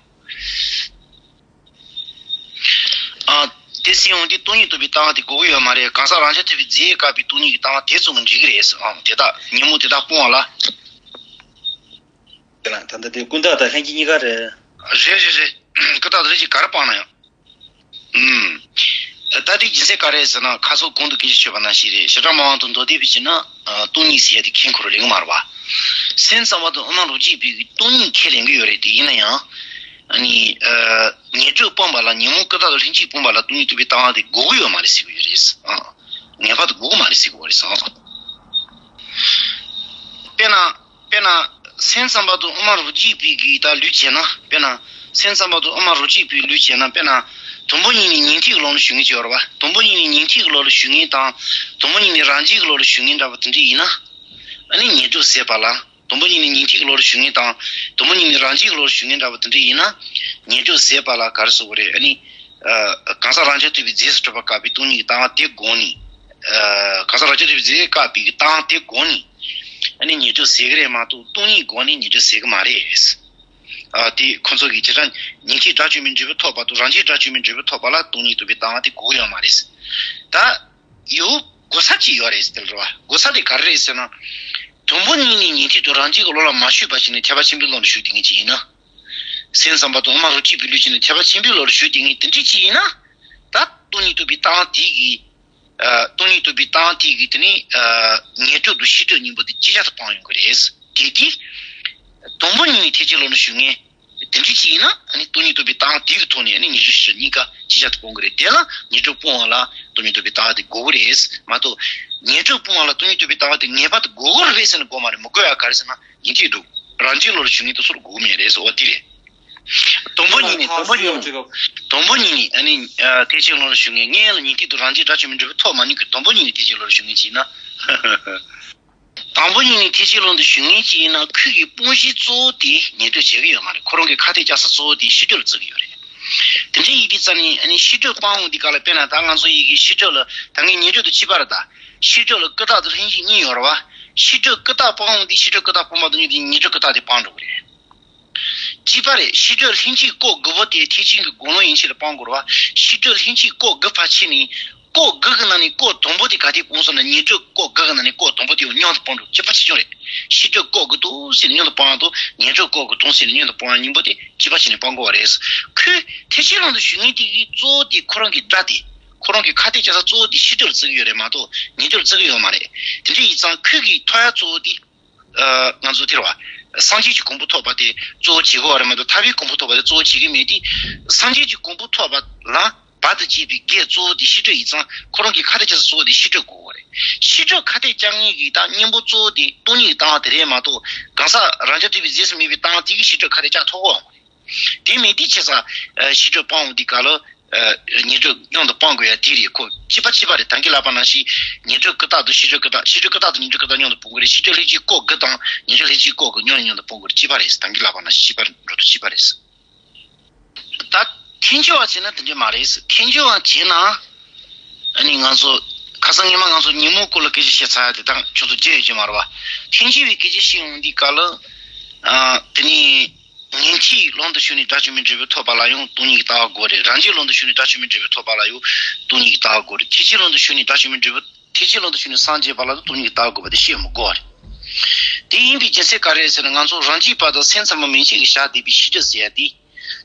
ཨ། དེ་སྲིད་འོང་དུས་སྟོང་ཉིད་རྟོགས་པའི་ལྟ་བ་དེ་དགོས་ཀྱི་ཡོད་མ་རེད། གང་ཟག་རང་རྐྱ་ཐུབ་པའི་རྫས་བཀག་པའི་སྟོང་ཉིད་ཀྱི་ལྟ་བ་དེ་ཙམ་གྱིས་འགྲིག་གི་རེད། ཨང་། དེ་དག་ཉོན་མོངས་དེ་དག་སྤོང་བ་ལ། དེ་ལ་ད་ལྟ་དེ་ཀུན་བཏགས་དང་ལྷན་སྐྱེས་གཉིས་ཀ་རེད། རེད་རེད་རེད། ཀུན་བཏགས་དང་ལྷན་སྐྱེས་ག་རེ་སྤངས་ན་ཡང་། ཨུམ། ད་དེ་རྒྱུ་མཚན་ག་རེ་ཟེར་ན་ཁ་སང་གོང་དུ་སྐད་ཆ་ཤོད་པ་ནང་བཞིན་རེད། བྱེ་བྲག་སྨྲ་བ་དང་མདོ་སྡེ་པའི་བྱས་ན། སྟོང་ཉིད་ཟེར་ཡ་དེ་མཁྱེན་ཁོ་རང་ལེགས་མ་རེད་བ། སེམས་ཙམ་པ་དང་དབུ་མ་རང་རྒྱུད་པའི་སྟོང་ཉིད་ཁས་ལེན་གྱི་ཡོད་རེད། དེ་ཡིན་ན་ཡང་། ཨ་ནི། ངེས་གྲོལ་སྤངས་པ་ལ་ཉོན་མོངས་ཀུན་བཏགས་དང་ལྷན་སྐྱེས་སྤངས་པ་ལ་སྟོང་ཉིད་རྟོགས་པའི་ལྟ་བ་དེ་དགོས་ཀྱི་ཡོད་མ་རེད་ཟེར་གྱི་ཡོད་རེད། ཨང་། ངེས་པར་དུ་དགོས་ཀྱི་མ་རེད་ཟེར་གྱི་ཡོད་རེད། ཨང་། དཔེར་ན། དཔེར་ན། སེམས་ཙམ་པ་དང་དབུ་མ་རུ་སྐྱེས་པའི་གི་ད་ལུས་བྱས་ན་དཔེར་ན། སེམས་ཙམ་པ་དང་དབུ་མ་རུ་སྐྱེས་པའི་ལུས་བྱས་ན་དཔེར་ན། དང་པོ་ཉིད་ནས་ཉན་ཐོས་ཀྱི་ལམ་ལ་ཞུགས་མཁན་ཅིག་ཡོད་རེད་བ། དང་པོ་ཉིད་ནས་ཉན་ཐོས་ཀྱི་ལམ་ལ་ཞུགས་མཁན་དང་། དང་པོ་ཉིད་ནས་རང་རྒྱུད་ཀྱི་ལམ་ལ་ཞུགས་མཁན་འདྲ་བ་དེ་འདྲ་ཡིན་ན། ཨ་ནི་ཉན་ཐོས་ཟད་པ་ལ། དང་པོ་ཉིད་ནས་ཉན་ཐོས་ཀྱི་ལམ་ལ་ཞུགས་མཁན་དང་། དང་པོ་ཉིད་ནས་རང་རྒྱུད་ཀྱི་ལམ་ལ་ཞུགས་མཁན་འདྲ་བ་དེ་འདྲ་ཡིན་ན། ཉན་ཐོས་ཟད་པ་ལ་ག་རེ་ཟེར་དགོས་རེད། ཨ་ནི། ཨ། གང་ཟག་རང་རྐྱ་ཐུབ་པའི་རྫས་སུ་གྲུབ་པ་བཀག་པའི་སྟོང་ཉིད་ཀྱི་ལྟ་བ་དེ་དགོངས་ནས། ཨ། གང་ཟག་རང་རྐྱ་ཐུབ་པའི་རྫས་བཀག་པའི་ལྟ་བ་དེ་དགོངས་ནས། ཨ་ནི་ཉན་ཐོས་ཟད་ཀྱི་རེད་མ་གཏོགས་སྟོང་ཉིད་དགོངས་ནས་ཉན་ཐོས་ཟད་ཀྱི་མ་རེད། ཨ། དེ་ཁོ་ཚོ་གིས་བྱས་ཙང་ཉན་ཐོས་དགྲ་བཅོམ་པའི་འབྲས་བུ་ཐོབ་པ་དང་རང་རྒྱུད་དགྲ་བཅོམ་པའི་འབྲས་བུ་ཐོབ་པ་ལ་སྟོང་ཉིད་རྟོགས་པའི་ལྟ་བ་དེ་དགོས་ཀྱི་ཡོད་མ་རེད། ད་ཡོད་དགོས་ས་ཅིག་ཡོད་རེད་ཟེར་རེད་བ། དགོས་ས་དེ་ག་རེ་རེད་ཟེར་ན། དང་པོ་ཉིད་ནས་ཉན་ཐོས་དང་རང་རྒྱུད་ཀྱི་ལམ་ལ་མ་ཞུགས་པ་ཞིག་ནས་ཐེག་པ་ཆེན་པོའི་ལམ་ལ་ཞུགས་བསྡད་མཁན་ཅིག་ཡིན་ན། སེམས་ཙམ་པ་དང་དབུ་མ་རུ་སྐྱེས་པའི་ལུས་ཅན་ནི་ཐེག་པ་ཆེན་པོའི་ལམ་ལ་ཞུགས་བསྡད་མཁན་དེ་འདྲ་ཅིག་ཡིན་ན། ད་སྟོང་ཉིད་རྟོགས་པའི་ལྟ་བ་དེ་གིས། ཨ། སྟོང་ཉིད་རྟོགས་པའི་ལྟ་བ་དེ་གིས་དེ་ནི། ཨ། ཉན་ཐོས་དང་ཤེས་འདོད་གཉིས་པོ་དེ་ཅིག་ཅར་དུ་སྤང་ཡོང་གི་རེད། དེ་དུས། དང་པོ་ཉིད་ནས་ཐེག་ཆེན་ལམ་ལ་ཞུགས་མཁན། དེ་འདྲ་ཅིག་ཡིན་ན་ཨ་ནི་སྟོང་ཉིད་རྟོགས་པའི་ལྟ་བ་དེ་གི་ཐོག་ནས་ཨ་ནི་ཉན་ཐོས་ཤེས་འདོད་གཉིས་ཀ་ཅིག་ཅར་དུ་སྤོང་གི་རེད། དེ་ལ་ཉན་ཐོས་སྤོང་བ་ལ་སྟོང་ཉིད་རྟོགས་པའི་ལྟ་བ་དེ་དགོས་ཀྱི་རེད་མ་གཏོགས། ཉན་ཐོས་སྤོང་བ་ལ་སྟོང་ཉིད་རྟོགས་པའི་ལྟ་བ་དེ་ངེས་པར་དུ་དགོས་ཀྱི་རེད་ཟེར་ན་དགོས་མ་རེད། མི་དགོས་ཡ་ག་རེ་ཟེར་ན་ཉན་ཐོས་དང་རང་རྒྱུད་ལམ་ལ་ཞུགས་མཁན་དེ་ཚོར་དགོས་ཀྱི་མེད་རེད་ཟེར་བ་དེ་རེད། དང་པོ་ཉིད་ནས་དང་པོ་ཉིད་ནས་དང་པོ་ཉིད་ནས་ཨ་ནི་ཐེག་ཆེན་ལམ་ལ་ཞུགས་མཁན། སྔོན་ལ་ཉན་ཐོས་དང་རང་རྒྱུད་དགྲ་བཅོམ་པའི་འབྲས་བུ་ཐོབ་མ་མྱོང་གི་དང་པོ་ཉིད་ནས་ཐེག་ཆེན་ལམ་ལ་ཞུགས་མཁན་ཅིག་ཡིན་ན། དང་པོ་ཉིད་ནས་ཐེག་ཆེན་ལམ་དུ་ཞུགས་མཁན་ཅིག་ཡིན་ན་ཁོའི་གི་དཔུང་གཞི་གཙོ་བོ་དེ་ཉན་ཐོས་བྱེད་ཀྱི་ཡོད་མ་རེད། ཁོ་རང་གི་ཁ་གཏད་བཅག་ས་གཙོ་བོ་དེ་ཤེས་འདོད་ལ་བརྩི་གི་ཡོད་རེད། དེ་འདྲ་ཡིན་དུས་ཙང་ནས་ཨ་ནི་ཤེས་འདོད་སྤང་འོང་དུས་སྐབས་ལ་དཔེར་ན་ད་ང་ཚོ་ཡི་གེ་ཤེས་འདོད་ལ་ད་ངས་ཉན་ཐོས་དང་གཅིག་པ་རེད་ད། ཤེས་འདོད་ལ་ཀུན་བརྟགས་དང་ལྷན་སྐྱེས་གཉིས་ཡོད་རེད་བ། ཤེས་འདོད་ཀུན་བརྟགས་སྤང་འོང་དུས་ཤེས་འདོད་ཀུན་བརྟགས་སྤངས་པ་དང་མཉམ་དུ་ཉན་ཐོས་ཀུན་བརྟགས་དེ་སྤང་འགྲོ་གི་རེད། གཅིག་པ་རེད། ཤེས་འདོད་ལྷན་སྐྱེས་སྐབས་དགུ་པོ་དེ་ཐེག་ཆེན་གྱི་དགུང་ལོ་ཡན་ཆད་ལ་སྤང་དགོས་རེད་བ། ཤེས་འདོད་ལྷན་སྐྱེས་སྐབས་དགུ་ཕར་ཕྱིན་ནས། སྐབས་དགུ་གི་ནང་ནས་སྐབས་དང་པོ་དེ་ག་དེ་སྤངས་སོང་ན་ཉན་ཐོས་སྐབས་དགུ་གི་ནང་ནས་སྐབས་དང་པོ་དེ་མཉམ་དུ་སྤང་འགྲོ། གཅིག་པ་གཅིག་རྐྱང་རེད། ཤེས་འདོད་སྐབས་དགུ་དང་ཟེར་ནས་མཉམ་དུ་སྤང་ཡ་དང་ཉན་ཐོས་སྐབས་དགུ་དང་ཟེར་ནས་མཉམ་དུ་སྤང་ཡ་གཉིས་པོ་དེ་གཅིག་པ་བྱས་ནས་སྤང་དགོས་པ་རེད། ཁོས་ཐེག་ཆེན་ལམ་དུ་ཞུགས་མཁན་དེ་གི་གཙོ་བོ་དེ་ཁོ་རང་གི་དགྲ་དེ། ཁོ་རང་གི་ཁ་གཏད་བཅག་ས་གཙོ་བོ་དེ་ཤེས་འདོད་ལ་བརྩི་གི་ཡོད་རེད་མ་གཏོགས་ཉན་ཐོས་ལ་བརྩི་གི་ཡོད་མ་རེད། དེ་འདྲ་ཡིན་ཙང་ཁོས་གི་ཐོབ་ཡ་གཙོ་བོ་དེ། ཨ། ང་ཚོ་དེ་རེད་བ། སངས་རྒྱས་ཀྱི་གོ་འཕང་ཐོབ་པ་དེ་གཙོ་བོ་བྱེད་དགོས་པ་རེད་མ་གཏོགས་ཐར་པའི་གོ་འཕང་ཐོབ་པ་དེ་གཙོ་བོ་བྱེད་ཀྱི་མེད་དེ། སངས་རྒྱས་ཀྱི་གོ་འཕང་ཐོབ་པ་ལ་བར་དུ་གཅོད་པའི་གེགས་གཙོ་བོ་དེ་ཤེས་འདོད་ཡིན་ཙང་ཁོ་རང་གི་ཁ་གཏད་བཅག་ས་གཙོ་བོ་དེ་ཤེས་འདོད་དགོས་པ་རེད། ཤེས་འདོད་ཁ་གཏད་བཅག་མཁན་གྱི་ད་གཉེན་པོ་གཙོ་བོ་དེ་སྟོང་ཉིད་ཀྱི་ལྟ་བ་དེ་རེད་མ་གཏོགས་གང་ཟག་རང་རྐྱ་ཐུབ་པའི་རྫས་སུ་མེད་པའི་ལྟ་བ་དེ་གིས་ཤེས་འདོད་ཁ་གཏད་བཅག་ཐུབ་ཀྱི་ཡོད་མ་རེད། དེ་མིན་དེ་བྱས་ཙང་། ཨ། ཤེས་འདོད་སྤང་འོང་དུས་སྐབས་ལ། ཨ། ཉན་ཐོས་མཉམ་དུ་སྤང་དགོས་ཡ་དེ་རེད། ཁོ་གཅིག་པ་གཅིག་པ་རེད། ད་གིན་ལབ་པ་ནང་བཞིན་ཉན་ཐོས་ཀུན་བརྟགས་དང་ཤེས་འདོད་ཀུན་བརྟགས། ཤེས་འདོད་ཀུན་བརྟགས་དང་ཉན་ཐོས་ཀུན་བརྟགས་མཉམ་དུ་སྤོང་དགོས་རེད། ཤེས་འདོད་ལྷན་སྐྱེས་སྐབས་དགུ་དང་ཉན་ཐོས་ལྷན་སྐྱེས་སྐབས་དགུ་མཉམ་ནས་མཉམ་དུ་སྤོང་དགོས་རེད། གཅིག་པ་རེད། ད་གིན་ལབ་པ་ནང་བཞིན་གཅིག་པ་རེད། འགྲོ་དོན་གཅིག་པ་རེད། ད་ཐལ་འགྱུར་བ་བྱས་ན་དེ་འདྲ་མ་རེད། ཐལ་འགྱུར་བ་བྱས་ན། ཨ་ནི་ང་ཚོ་ཁ་སང་སྔོན་མ་ང་ཚོ་ཉོན་མོངས་སྐོར་ལ་སྐད་ཆ་བཤད་ཚར་ཡ་དེ་དང་ཁྱོད་ཚོ་བརྗེད་ཡོད་ཀྱི་མ་རེད་བ། ཐལ་འགྱུར་བའི་སྐད་ཆ་བཤད་འོང་དུས་སྐབས་ལ། ཨ། དེ་ནི། ཉན་ཐོས་ལམ་དུ་ཞུགས་ནས་དགྲ་བཅོམ་པའི་འབྲས་བུ་ཐོབ་པ་ལ་ཡང་སྟོང་ཉིད་ཀྱི་ལྟ་བ་དགོས་རེད། རང་རྒྱུད་ལམ་དུ་ཞུགས་ནས་དགྲ་བཅོམ་པའི་འབྲས་བུ་ཐོབ་པ་ལ་ཡང་སྟོང་ཉིད་ཀྱི་ལྟ་བ་དགོས་རེད། ཐེག་ཆེན་ལམ་དུ་ཞུགས་ནས་དགྲ་བཅོམ་པའི་འབྲས་བུ། ཐེག་ཆེན་ལམ་དུ་ཞུགས་ནས་སངས་རྒྱས་པ་ལ་ཡང་སྟོང་ཉིད་ཀྱི་ལྟ་བ་དགོས་པ་དེ་བཤད་མི་དགོས་པ་རེད། དེ་ཡིན་པའི་རྒྱུ་མཚན་ག་རེ་རེད་ཟེར་ན་ང་ཚོ་རང་རྒྱུད་པ་དང་སེམས་ཙམ་པ་མན་ཆད་ཀྱིས་བཞག་བསྡད་པའི་ཤེས་འདོད་ཟེར་ཡ་དེ།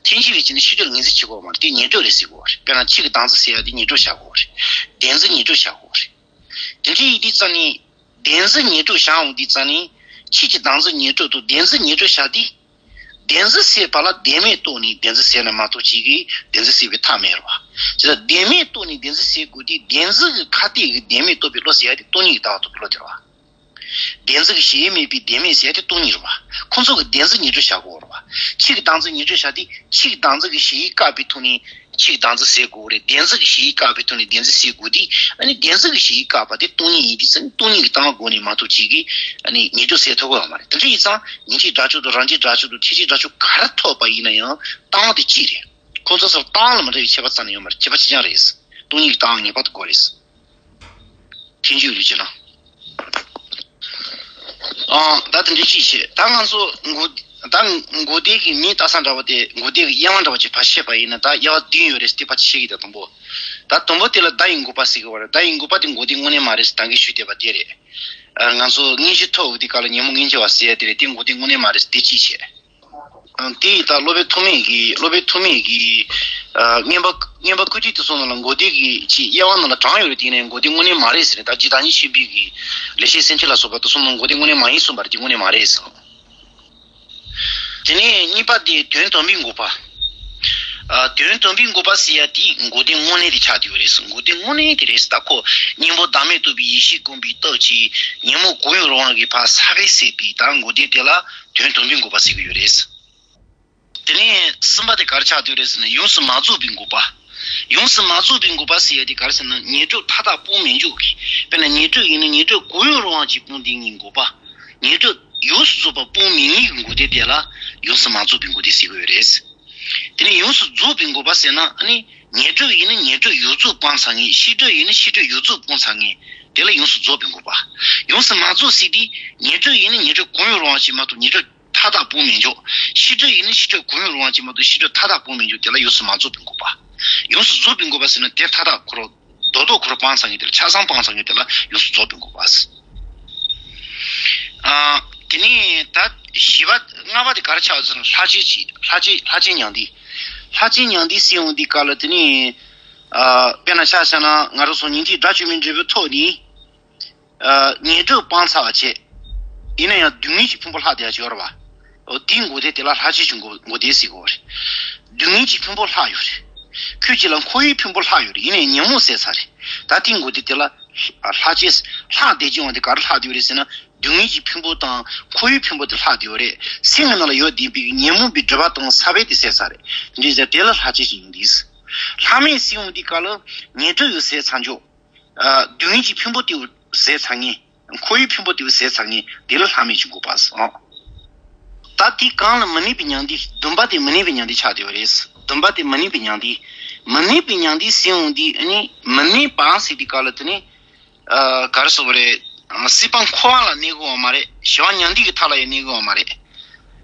ཐལ་འགྱུར་བའི་རྐྱེན་ནི་ཤེས་འདོད་ལ་ངོས་འཛིན་བྱེད་དགོས་པ་མ་རེད། དེ་ཉན་ཐོས་རེད་ཟེར་དགོས་པ་རེད། དཔེར་ན་ཆོས་ཀྱི་བདག་འཛིན་ཟེར་ཡ་དེ་ཉན་ཐོས་བཞག་དགོས་པ་རེད། བདེན་འཛིན་ཉན་ཐོས་བཞག་དགོས་པ་རེད། དེ་འདྲ་ཡིན་དུས་ཙང་ནི། བདེན་འཛིན་ཉན་ཐོས་བཞག་འོང་དུས་ཙང་ནི། ཆོས་ཀྱི་བདག་འཛིན་ཉན་ཐོས་དང་བདེན་འཛིན་ཉན་ཐོས་བཞག་དུས། བདེན་འཛིན་ཟད་པ་ལ་བདེན་མེད་རྟོགས་ནས་བདེན་འཛིན་ཟད་ན་མ་གཏོགས་ཅིག་གིས་བདེན་འཛིན་ཟད་པའི་ཐབས་མེད་རེད་བ། བྱས་ཙང་བདེན་མེད་རྟོགས་ནས་བདེན་འཛིན་ཟད་དགོས་དུས་བདེན་འཛིན་གྱི་ཁ་གཏད་ཀྱིས་བདེན་མེད་རྟོགས་པའི་བློ་ཟེར་ཡ་དེ་སྟོང་ཉིད་ཀྱི་ལྟ་བ་རྟོགས་པའི་བློ་དེ་རེད་བ། བདེན་འཛིན་གྱི་གཞལ་ཡས་མེད་པའི་བདེན་མེད་ཟེར་ཡ་དེ་སྟོང་ཉིད་རེད་བ། ཁོ་ཚོ་གིས་བདེན་འཛིན་ཉན་ཐོས་བཞག་གི་ཡོད་རེད་བ། ཆོས་ཀྱི་བདག་འཛིན་ཉན་ཐོས་བཞག་དུས་ཆོས་ཀྱི་བདག་འཛིན་གྱི་གཞལ་ཡས་བཀག་པའི་ཐོག་ནས་ཆོས་ཀྱི་བདག་འཛིན་ཟད་དགོས་རེད། བདེན་འཛིན་གྱི་གཞལ་ཡས་བཀག་པའི་ཐོག་ནས་བདེན་འཛིན་ཟད་དགོས་དུས་ཨ་ནི་བདེན་འཛིན་གྱི་གཞལ་ཡས་བཀག་པ་དེ་སྟོང་ཉིད་ཡིན་དུས་ཙང་སྟོང་ཉིད་ཀྱི་ལྟ་བ་སྒོ་ནས་མ་གཏོགས་ཅིག་གིས་ཨ་ནི་ཉན་ཐོས་ཟད་ཐུབ་ཀྱི་ཡོད་མ་རེད། དེ་འདྲ་ཡིན་ཙང་ཉན་ཐོས་དགྲ་བཅོམ་དང་རང་རྒྱུད་དགྲ་བཅོམ་དང་ཐེག་ཆེན་དགྲ་བཅོམ་ག་རེ་ཐོབ་པ་ཡིན་ན་ཡང་ལྟ་བ་དེ་གཅིག་རེད། ཁོང་ཚོ་སོར་བཏང་ལ་མི་འདྲ་བའི་ཁྱད་པར་རྩ་ནས་ཡོད་མ་རེད། ཁྱད་པར་གཅིག་རྐྱང་རེད། སྟོང་ཉིད་ཀྱི་ལྟ་བ་ངེས་པར་དུ་དགོས་རེད། ཐལ་འགྱུར་ལུས་ཀྱི་ནང་། ཨང་། ད་དེ་འདྲ་ཅིག་བྱེད། ད་ང་ཚོ་མགོ་ད་མགོ་རྟིང་གི་མིང་བཏགས་ས་འདྲ་བ་དེ་མགོ་རྟིང་གི་དབྱེ་བ་འདྲ་བ་ཅིག་ཕར་བཤད་པ་ཡིན་ན་ད་དབྱེ་བ་བདུན་ཡོད་རེད། དེ་ཕར་བཤད་ཀྱི། ད་དང་པོ། ད་དང་པོ་དེ་ལ་བརྡ་ཡི་འགོག་པ་ཟེར་གི་ཡོད་རེད། བརྡ་ཡི་འགོག་པ་དེ་མགོ་རྟིང་དངོས་གནས་མ་རེད་ཟེར་ད་གིན་ཞུས་བསྡད་པ་དེ་རེད། ཨ། ང་ཚོ་སྔོན་བྱོན་ཐོབ་དུས་སྐབས་ལ་ཉོན་མོངས་སྔོན་བྱོན་བ་ཟེར་ཡ་དེ་རེད། དེ་མགོ་རྟིང་དངོས་གནས་མ་རེད་ཟེར་དེ་གཅིག་བྱས། ཨང་། དེ་ཡི་ད་སློབ་དཔོན་ཐོགས་མེད་ཀྱིས། སློབ་དཔོན་ཐོགས་མེད་ཀྱིས། ཨ། མངོན་པ་མངོན་པ་ཀུན་བཏུས་དེ་ཚོ་ནང་ལ་མགོ་རྟིང་གི་ཅིག་དབྱེ་བ་ནང་ལ་དྲངས་ཡོད་རེད། དེ་ནས་མགོ་རྟིང་དངོས་གནས་མ་རེད་ཟེར་ནས། ད་རྗེ་བདག་ཉིད་ཆེན་པོའི་གི་ལེགས་བཤད་སེམས་འགྲེལ་ལ་སོགས་པ་དེ་ཚོ་ནང་མགོ་རྟིང་དངོས་གནས་མ་ཡིན་གསུངས་པ་རེད། དེ་དངོས་གནས་མ་རེད་གསུངས། དེ་ནས་གཉིས་པ་དེ་དོན་དམ་པའི་འགོག་པ། ཨ། དོན་དམ་པའི་འགོག་པ་ཟེར་ཡ་དེ་འགོག་བདེན་དངོས་གནས་དེ་ཆགས་བསྡད་ཡོད་རེད། འགོག་བདེན་དངོས་གནས་དེ་རེད། ད་ཁོ་གཉེན་པོ་བདག་མེད་རྟོགས་པའི་ཡེ་ཤེས་བསྒོམས་པའི་སྟོབས་ཀྱིས་ཉོན་མོངས་གང་ཡང་རུང་བ་གིས་ཕར་ས་བོན་ཟད་པའི་ད་འགོག་བདེན་དེ་ལ་དོན་དམ་པའི་འགོག་པ་ཟེར་གྱི་ཡོད་རེད། དེ་ནས་གསུམ་པ་དེ་ག་རེ་ཆགས་བསྡད་ཡོད་རེད་ཟེར་ན། ཡོངས་སུ་མ་རྫོགས་པའི་འགོག་པ། ཡོངས་སུ་མ་རྫོགས་པའི་འགོག་པ་ཟེར་ཡ་དེ་ག་རེ་ཟེར་ན། ཉེར་སྒྲིབ་མཐའ་དག་སྤོང་མི་འཇུག་གི། དཔེར་ན་ཉེར་སྒྲིབ་ཡིན་ན་ཉེར་སྒྲིབ་གང་ཡང་རུང་བ་ཅིག་སྤོང་བསྡད་མཁན་གྱི་འགོག་པ། ཉེར་སྒྲིབ་ཡོངས་སུ་རྫོགས་པ་སྤོང་མི་ནུས་ཀྱི་འགོག་བདེན་དེ་ལ་ཡོངས་སུ་མ་རྫོགས་པའི་འགོག་བདེན་ཟེར་གྱི་ཡོད་རེད། དེ་ནས་ཡོངས་སུ་རྫོགས་པའི་འགོག་པ་ཟེར་ན། ཨ་ནི་ཉེར་སྒྲིབ་ཡིན་ན་ཉེར་སྒྲིབ་ཡོངས་རྫོགས་སྤངས་ཚར་མཁན། ཤེས་སྒྲིབ་ཡིན་ན་ཤེས་སྒྲིབ་ཡོངས་རྫོགས་སྤངས་ཚར་མཁན་དེ་ལ་ཡོངས་སུ་རྫོགས་པའི་འགོག་པ། ཡོངས་སུ་མ་རྫོགས་ཟེར་དུས་ཉེར་སྒྲིབ་ཡིན་ན་ཉེར་སྒྲིབ་གང་ཡང་རུང་བ་ཅིག་མ་གཏོགས་ཉེར་སྒྲིབ་མཐའ་དག་སྤོང་མི་འཇུག། ཤེས་སྒྲིབ་ཡིན་ན་ཤེས་སྒྲིབ་གང་ཡང་རུང་བ་ཅིག་མ་གཏོགས་ཤེས་སྒྲིབ་མཐའ་དག་སྤོང་མི་འཇུག། དེ་ལ་ཡོངས་སུ་མ་རྫོགས་པའི་འགོག་པ། ཡོངས་སུ་རྫོགས་པའི་འགོག་པ་ཟེར་ན་དེ་མཐའ་དག་ཁོ་རང་རྡོག་རྡོག་ཁོ་རང་སྤངས་ཚར་མཁན་དེ་ལ། ཆ་ཚང་སྤངས་ཚར་མཁན་དེ་ལ་ཡོངས་སུ་རྫོགས་པའི་འགོག་པ་ཟེར། ཨ། དེ་ནས་ད་བཞི་པ་ལྔ་པ་དེ་ག་རེ་ཆགས་ཟེར་ན། ལྷག་བཅས་ཀྱི། ལྷག་བཅས། ལྷག་བཅས་མྱང་འདས། ལྷག་བཅས་མྱང་འདས་ཟེར་ཡོང་དུས་སྐབས་ལ། དེ་ནས། ཨ། དཔེར་ན་ཆ་བཞག་ན་ང་རང་ཚོ་ཉན་ཐོས་དགྲ་བཅོམ་པའི་འབྲས་བུ་ཐོབ་ནས། ཨ། ཉེར་སྒྲིབ་སྤངས་ཚར་བ་བྱས། ཡིན་ན་ཡང་སྡུག་བསྔལ་གྱི་ཕུང་པོ་ལྷག་བསྡད་ཡ་ཅིག་ཡོད་རེད་བ། འོ། དེའི་འགོག་བདེན་དེ་ལ་ལྷག་བཅས་ཀྱི་འགོག་འགོག་བདེན་ཟེར་གྱི་ཡོད་རེད། སྡུག་བསྔལ་གྱི་ཕུང་པོ་ལྷག་ཡོད་རེད། ཁོའི་རྗེས་ལ་འཁོར་བའི་ཕུང་པོ་ལྷག་ཡོད་རེད། ཡིན་ན་ཡང་ཉོན་མོངས་ཟད་ཚར་རེད། ད་དེའི་འགོག་བདེན་དེ་ལ་ལྷག་བཅས། ལྷག་བསྡད་ཀྱི་ཡོང་དེ་ག་རེ་ལྷག་བསྡད་ཡོད་རེད་ཟེར་ན། སྡུག་བསྔལ་གྱི་ཕུང་པོ་དང་འཁོར་བའི་ཕུང་པོ་དེ་ལྷག་བསྡད་ཡོད་རེད། སེམས་ཀྱི་ནང་ལ་ཡོད་བསྡད་པའི་ཉོན་མོངས་པའི་སྒྲིབ་པ་དང་ས་བོན་དེ་ཟད་ཚར་རེད། དེ་འདྲའི་ཟད་དེ་ལ་ལྷག་བཅས་ཀྱི་ཡོང་དུས། ལྷག་མེད་ཟེར་ཡོང་དུས་སྐབས་ལ་ཉེར་སྒྲིབ་ཡང་ཟད་ཚར་འཇོག། ཨ། སྡུག་བསྔལ་གྱི་ཕུང་པོ་དེ་ཟད་ཚར་མཁན། འཁོར་བའི་ཕུང་པོ་དེ་ཟད་ཚར་མཁན་དེ་ལ་ལྷག་མེད་ཀྱི་འགོག་པ་ཟེར། ཨ། ད་དེ་གང་ལ་མི་གནས་པའི་མྱང་འདས། བདུན་པ་དེ་མི་གནས་པའི་མྱང་འདས་ཆགས་བསྡད་ཡོད་རེད། བདུན་པ་དེ་མི་གནས་པའི་མྱང་འདས། མི་གནས་པའི་མྱང་འདས་ཟེར་ཡོང་དུས། ཨ་ནི་མི་གནས་པ་ཟེར་དུས་སྐབས་ལ། དེ་ནི། ཨ། ག་རེ་ཟེར་དགོས་རེད། ཨ། སྲིད་པ་འཁོར་བ་ལ་གནས་ཀྱི་ཡོད་མ་རེད། ཞི་བ་མྱང་འདས་ཀྱི་མཐའ་ལ་ཡང་གནས་ཀྱི་ཡོད་མ་རེད།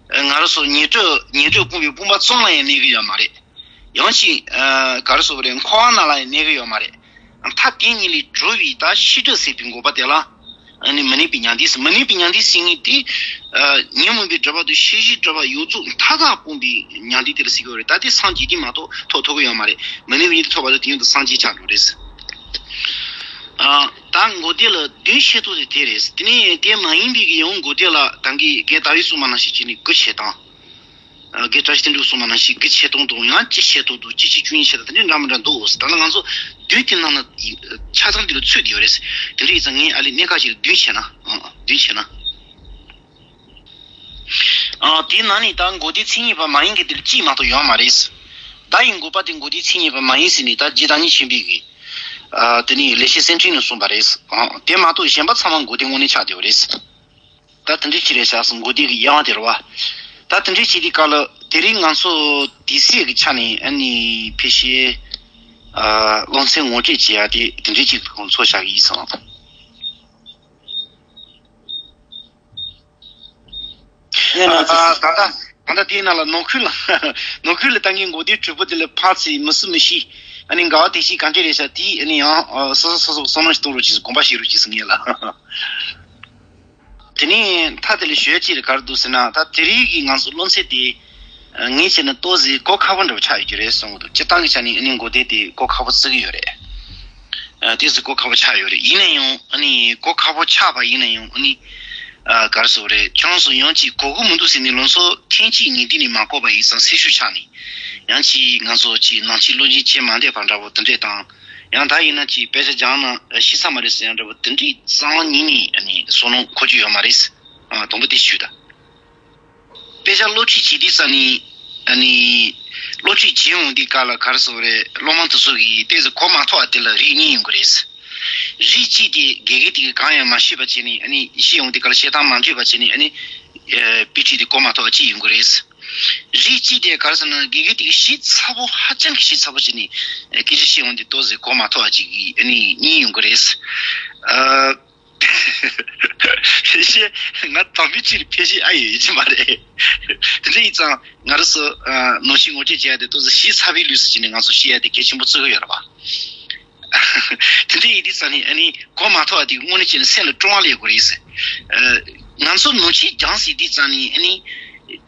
ཨ། ང་རང་ཚོ་ཉེར་སྒྲིབ་ཉེར་སྒྲིབ་སྤོང་བའི་སྤོང་བ་གཙང་ལ་ཡང་གནས་ཀྱི་ཡོད་མ་རེད། ཡང་ཅིག། ཨ། ག་རེ་ཟེར་དགོས་རེད། འཁོར་བ་ནང་ལ་ཡང་གནས་ཀྱི་ཡོད་མ་རེད། མཐའ་དེ་གཉིས་ལས་གྲོལ་བའི་ད་ཤེས་སྒྲིབ་ཟད་པའི་འགོག་པ་དེ་ལ། ཨ་ནི་མི་གནས་པའི་མྱང་འདས་ཟེར། མི་གནས་པའི་མྱང་འདས་ཟེར་མཁན་དེ། ཨ། ཉོན་མོངས་པའི་སྒྲིབ་པ་དང་ཤེས་བྱའི་སྒྲིབ་པ་ཡོངས་རྫོགས་མཐའ་དག་སྤོང་བའི་མྱང་འདས་དེ་ལ་ཟེར་གྱི་ཡོད་རེད། ད་དེ་སངས་རྒྱས་དེ་མ་གཏོགས་ཐོབ་ཐུབ་ཀྱི་ཡོད་མ་རེད། མི་གནས་པའི་མྱང་འདས་ཐོབ་པ་དང་དེ་ཡོངས་སུ་སངས་རྒྱས་ཆགས་འགྲོ་རེད། ཨ། ད་འགོག་བདེན་ལ་བདུན་ཆེ་ཏོག་དེ་དེ་རེད། དེ་ནས་དེ་མ་ཡིན་པའི་གི་ཡང་འགོག་བདེན་ལ་ད་གིན་རྒན་ཟླ་བས་གསུངས་པ་ནང་བཞིན་བྱས་ནས་དགུ་ཆེ་སྟངས། ཨ། རྒན་བཀྲ་ཤིས་དོན་གྲུབ་གསུངས་པ་ནང་བཞིན་དགུ་ཆེ་སྟངས་དང་། ཡང་བཅུ་ཆེ་སྟངས་དང་། བཅུ་གཅིག་བཅུ་གཉིས་ཆེ་སྟངས་དེ་འདྲའི་འདྲ་མི་འདྲ་འདུག་ཟེར། ད་ནི་ང་ཚོ་བདུན་དེ་ནང་ན་ཆ་ཚང་དེ་ལ་ཚུད་དེ་ཡོད་རེད། དེ་འདྲ་ཡིན་ཙང་ངས་ཨ་ལས་གནད་འགག་ཅིག་ལ་བདུན་བྱས་ན། ཨ། བདུན་བྱས་ན། ཨ། དེའི་ནང་ནས་ད་འགོག་བདེན་མཚན་ཉིད་པ་མ་ཡིན་གྱི་དེ་ལ་གཅིག་མ་གཏོགས་ཡོད་མ་རེད། བརྡ་ཡི་འགོག་པ་དེ་འགོག་བདེན་མཚན་ཉིད་པ་མ་ཡིན་ཟེར་ནས་ད་རྗེ་བདག་ཉིད་ཆེན་པོས་གི། ཨ། དེ་ནས་ལེགས་བཤད་གསེར་ཕྲེང་ནས་གསུངས་པ་རེད། ཨ། དེ་མ་གཏོགས་གཞན་པ་ཚང་མ་འགོག་བདེན་དངོས་གནས་ཆགས་བསྡད་ཡོད་རེད། ད་དེ་འདྲའི་ཅིག་རེད་ཤག་ཟེར། འགོག་བདེན་གྱི་དབྱེ་བ་དེ་རེད་བ། ད་དེ་འདྲའི་བྱས་དུས་སྐབས་ལ་དེ་རིང་ང་ཚོ་དུས་ཚོད་ཀྱི་ཆ་ནས་ཨ་ནི་ཕལ་ཆེར། ཨ། སློབ་ཚན་ངོ་སྤྲོད་བྱེད་ཡ་དེ་དེ་འདྲའི་ཅིག་གོང་ཚོ་བཞག་གི་ཡིན་སོང་། ཨ། ད་ལྟ་ད་ལྟ་དེའི་ནང་ལ་ནང་ཁུལ་ལ་ནང་ཁུལ་ལ་ད་ངས་འགོག་བདེན་དྲུག་པོ་དེ་ལ་ཕར་ཚུར་མི་སྲིད་མི་ཤེས། ཨ་ནི་འགལ་བ་དེ་ཅིག་ག་འདྲ་རེད་ཤག་དེ་ཨ་ནི་ཡང་། ཨ། སོ་སོ་སོ་སོ་བསམ་བློ་ཞིག་གཏོང་རོགས་གྱིས། དགོངས་པ་བཞེས་རོགས་གྱིས་ཟེར་ངས་ལ། དེ་ནས་མཐའ་དེ་ལ་ཞུ་ཡ་ཅིག་ལ་ག་རེ་འདུག་ཟེར་ན། ད་དེ་རིང་གི་ང་ཚོ་སློབ་ཚན་དེ་ངས་བྱས་ན་ཏོག་ཙམ་གོ་ཁག་པོ་འདྲ་པོ་ཆགས་ཡོད་ཀྱི་རེད་གསུང་གི་འདུག་སྤྱིར་བཏང་གི་ཆ་ནས་ཨ་ནི་འགོག་བདེན་དེ་གོ་ཁག་པོ་བརྩི་གི་ཡོད་རེད། ཨ། ཏོག་ཙམ་གོ་ཁག་པོ་ཆགས་ཡོད་རེད། ཡིན་ན་ཡང་ཨ་ནི་གོ་ཁག་པོ་ཆགས་པ་ཡིན་ན་ཡང་། ཨ་ནི། ཨ། ག་རེ་ཟེར་དགོས་རེད། ཁྱོད་ཚོ་ཡང་ཅིག་གོ་གི་མི་འདུག་ཟེར་ནས་ལམ་སང་ཐེངས་གཅིག་གཉིས་དེ་ནས་མ་གོ་བ་ཡིན་ཙང་སེམས་ཤུགས་ཆག་ནས། ཡང་ཅིག་ང་ཚོ་ཅིག་ནང་ཆོས་སློབ་སྦྱོང་བྱེད་མ་བསྡད་པ་འདྲ་པོ་དེ་འདྲས་དང་། ཡང་ད་ཡིན་ན་ཅིག་དཔེ་ཆ་སྦྱངས་ན་ཤེས་ས་མ་རེད་ཟེར་ཡ་འདྲ་པོ་དེ་འདྲས་རྩ་བ་ཉིད་ནས་ཨ་ནི་བསམ་བློ་འཁོར་རྒྱུ་ཡོད་མ་རེད། ཨ། དང་པོ་དེ་ཞུས་ད། དཔེ་ཆ་སློབ་ཁྲིད་བྱེད་དུས་ཙམ་ནས། ཨ་ནི་སློབ་ཁྲིད་བྱེད་ཡོང་དུས་སྐབས་ལ་ག་རེ་ཟེར་དགོས་རེད། སློབ་མ་དེ་ཚོ་གིས་ཏོག་ཙམ་གོ་མ་ཐུབ་པ་དེ་ལ་རིགས་གཉིས་ཡོང་གི་རེད། རིགས་གཅིག་དེ་དགེ་རྒན་དེ་གིས་གང་ཡང་མ་ཤེས་པ་བྱས་ནས། ཨ་ནི་བཤད་ཡོང་དུས་སྐབས་ལ་བཤད་སྟངས་མ་འགྲིག་པ་བྱས་ནས། ཨ་ནི་ཨ་དཔེ་ཁྲིད་དེ་གོ་མ་ཐུབ་པ་གཅིག་ཡོང་གི་རེད། རིགས་གཅིག་དེ་ག་རེ་ཟེར་ན། དགེ་རྒན་དེ་གིས་ཞིབ་ཚགས་པོ། ཧ་ཅང་གི་ཞིབ་ཚགས་པོ་བྱས་ནས་སྐད་ཆ་བཤད་ཡོང་དུས་ཏོག་ཙམ་གོ་མ་ཐུབ་པ་ཅིག་གི་ཨ་ནི་གཉིས་ཡོང་གི་རེད། ཨ། ཕལ་ཆེར་ང་དམ་པའི་ཆོས་ལ་ཕལ་ཆེར་ཨ་ཡོད་ཀྱི་མ་རེད། དེ་འདྲ་ཡིན་ཙང་ང་རང་ཚོ་ནང་ཆོས་ངོ་སྤྲོད་བྱེད་ཡ་དེ་ཏོག་ཙམ་ཞིབ་ཚགས་པའི་ལུགས་སུ་བྱས་ནས་ང་ཚོ་བཤད་ཡ་དེ་གལ་ཆེན་པོ་བརྩི་གི་ཡོད་རེད་པ། དེ་འདྲ་ཡིན་དུས་ཙང་ནས་ཨ་ནི་གོ་མ་ཐུབ་པ་དེ་དངོས་གནས་བྱས་ན་སེམས་ལ་སྤྲོ་བ་སླེབས་དགོས་རེད་ཟེར། ང་ཚོ་ནང་ཆོས་སྦྱངས་ཟེར་དུས་ཙང་ནས། ཨ་ནི་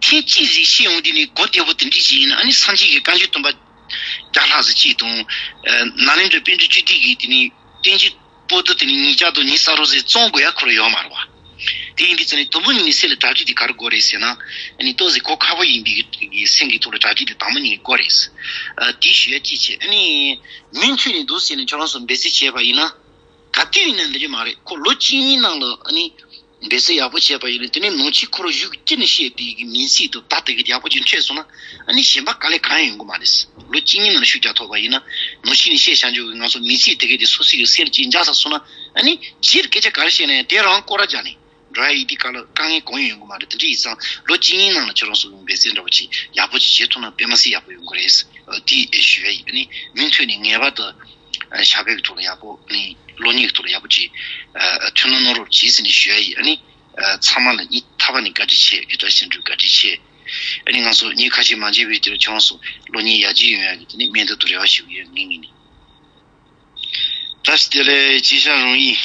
ཐེངས་གཅིག་ཟིག་ཤེས་ཡོང་དུས་ནས་གོ་བདེ་པོ་དེ་འདྲ་ཞིག་ཡིན་ན། ཨ་ནི་སངས་རྒྱས་ཀྱི་བཀའ་འགྱུར་སྟོན་པ་བརྒྱ་ལྷག་ཙམ་ཅིག་དང་། ཨ། ནཱ་ལེནྡྲ་པཎྜི་ཏ་བཅུ་བདུན་གྱི་དེ་ནས་བསྟན་བཅོས་པོ་ཏི་དེ་ནས་ཉིས་བརྒྱ་དང་ཉི་ཤུ་རྩ་དྲུག་ཟིག་བཙོང་དགོས་ཡ་ཁོ་རང་ཡོད་མ་རེད་པ། དེ་ཡིན་དུས་ཙང་ནས་དུམ་བུ་གཉིས་ནས་སེལ་ལ་གྲ་སྒྲིག་དེ་ག་རེ་དགོས་རེད་ཟེར་ན། ཨ་ནི་ཏོག་ཙམ་གོ་ཁག་པོ་ཡིན་པའི་གི་སེམས་ཀྱི་ཐོག་ལ་གྲ་སྒྲིག་དེ་དང་པོ་ཉིད་ནས་དགོས་རེད། ཨ་དེའི་ཞུ་ཡ་གཅིག་བྱས། ཨ་ནི་མུ་མཐུད་ནས་འདུག་ཟེར་ནས་ཁྱོད་རང་ཚོ་འབད་བརྩོན་བྱས་པ་ཡིན་ན། ག་དུས་ཡིན་ན་འདི་འདྲ་མ་རེད། ཁོ་ལོ་གཅིག་གཉིས་ནང་ལ་ཨ་ནི་འབད་བརྩོན་ཡག་པོ་བྱས་པ་ཡིན་ན། དེ་ནས་ནང་ཆོས་ཁོ་རང་གཞུག་ཅི་ནས་བཤད་དེ་གི་མིང་ཚིག་དང་ད་ལྟ་གི་ཡག་པོ་ཅིག་འཕྲད་སོང་ན། ཨ་ནི་གཞན་པ་དཀའ་ལས་གང་ཡང་ཡོང་གི་མ་རེད། ལོ་གཅིག་གཉིས་ནང་ལ་ཤུགས་རྒྱག་ཐུབ་པ་ཡིན་ན། ནང་ཆོས་ནས་བཤད་བྱ་འཇུག་གི་ང་ཚོ་མིང་ཚིག་དེ་གའི་དེ་སོ་སོའི་གི་སེམས་ཀྱི་འཇགས་ས་སོང་ན། ཨ་ནི་རྗེས་སྐད་ཆ་ག་རེ་བཤད་ན་ཡང་དེ་རང་སྐོར་ར་རྒྱག་ནས། འགྲོ་ཡ་ཡི་དེ་ག་ལ་དཀའ་ངལ་གང་ཡང་ཡོང་གི་མ་རེད། དེ་འདྲ་ཡིན་ཙང་ལོ་གཅིག་གཉིས་ནང་ལ་ཁྱེད་རང་ཚོ་འབད་བརྩོན་འདྲ་པོ་ཅིག་ཡག་པོ་ཅིག་བྱེད་ཐུབ་ན་དཔེ་མ་སྲིད་ཡག་པོ་ཡོང་གི་རེད། ཨ་དེ་ཞུ་ཡ་ཡིན། ཨ་ནི་མུ་མཐུད་ནས་ངེས་པར་དུ་ཨ་ཞབས་པའི་ཐོག་ལ་ཡག་པོ། ཨ་ནི་གློག་བརྙན་གྱི་ཐོག་ལ་ཡག་པོ་ཅིག་ཨ་ཐུགས་སྣང་གནང་རོགས་གྱིས་ཟེར་ནས་ཞུ་ཡ་ཡིན། ཨ་ནི་ཨ་ཚང་མ་ལ་སྙིང་ཐག་པ་ནས་བཀའ་དྲིན་ཆེ། དགེ་བཀྲ་ཤིས་འབྲུག་བཀའ་དྲིན་ཆེ། ཨ་ནི་ང་ཚོ་ཉིན་ཁ་ཤས་མ་མཇལ་བའི་དུས་ལ་ཁྱེད་རང་ཚོ་གློག་བརྙན་ཡར་རྒྱས་ཡོང་ཡ་གི་དེ་ནས་སྨོན་འདུན་དང་རེ་བ་ཞུ་གི་ཡོད། ངའི་ངོས་ནས། བཀྲ་ཤིས་བདེ་ལེགས། ཅི་བྱ་རུང་ཡིན།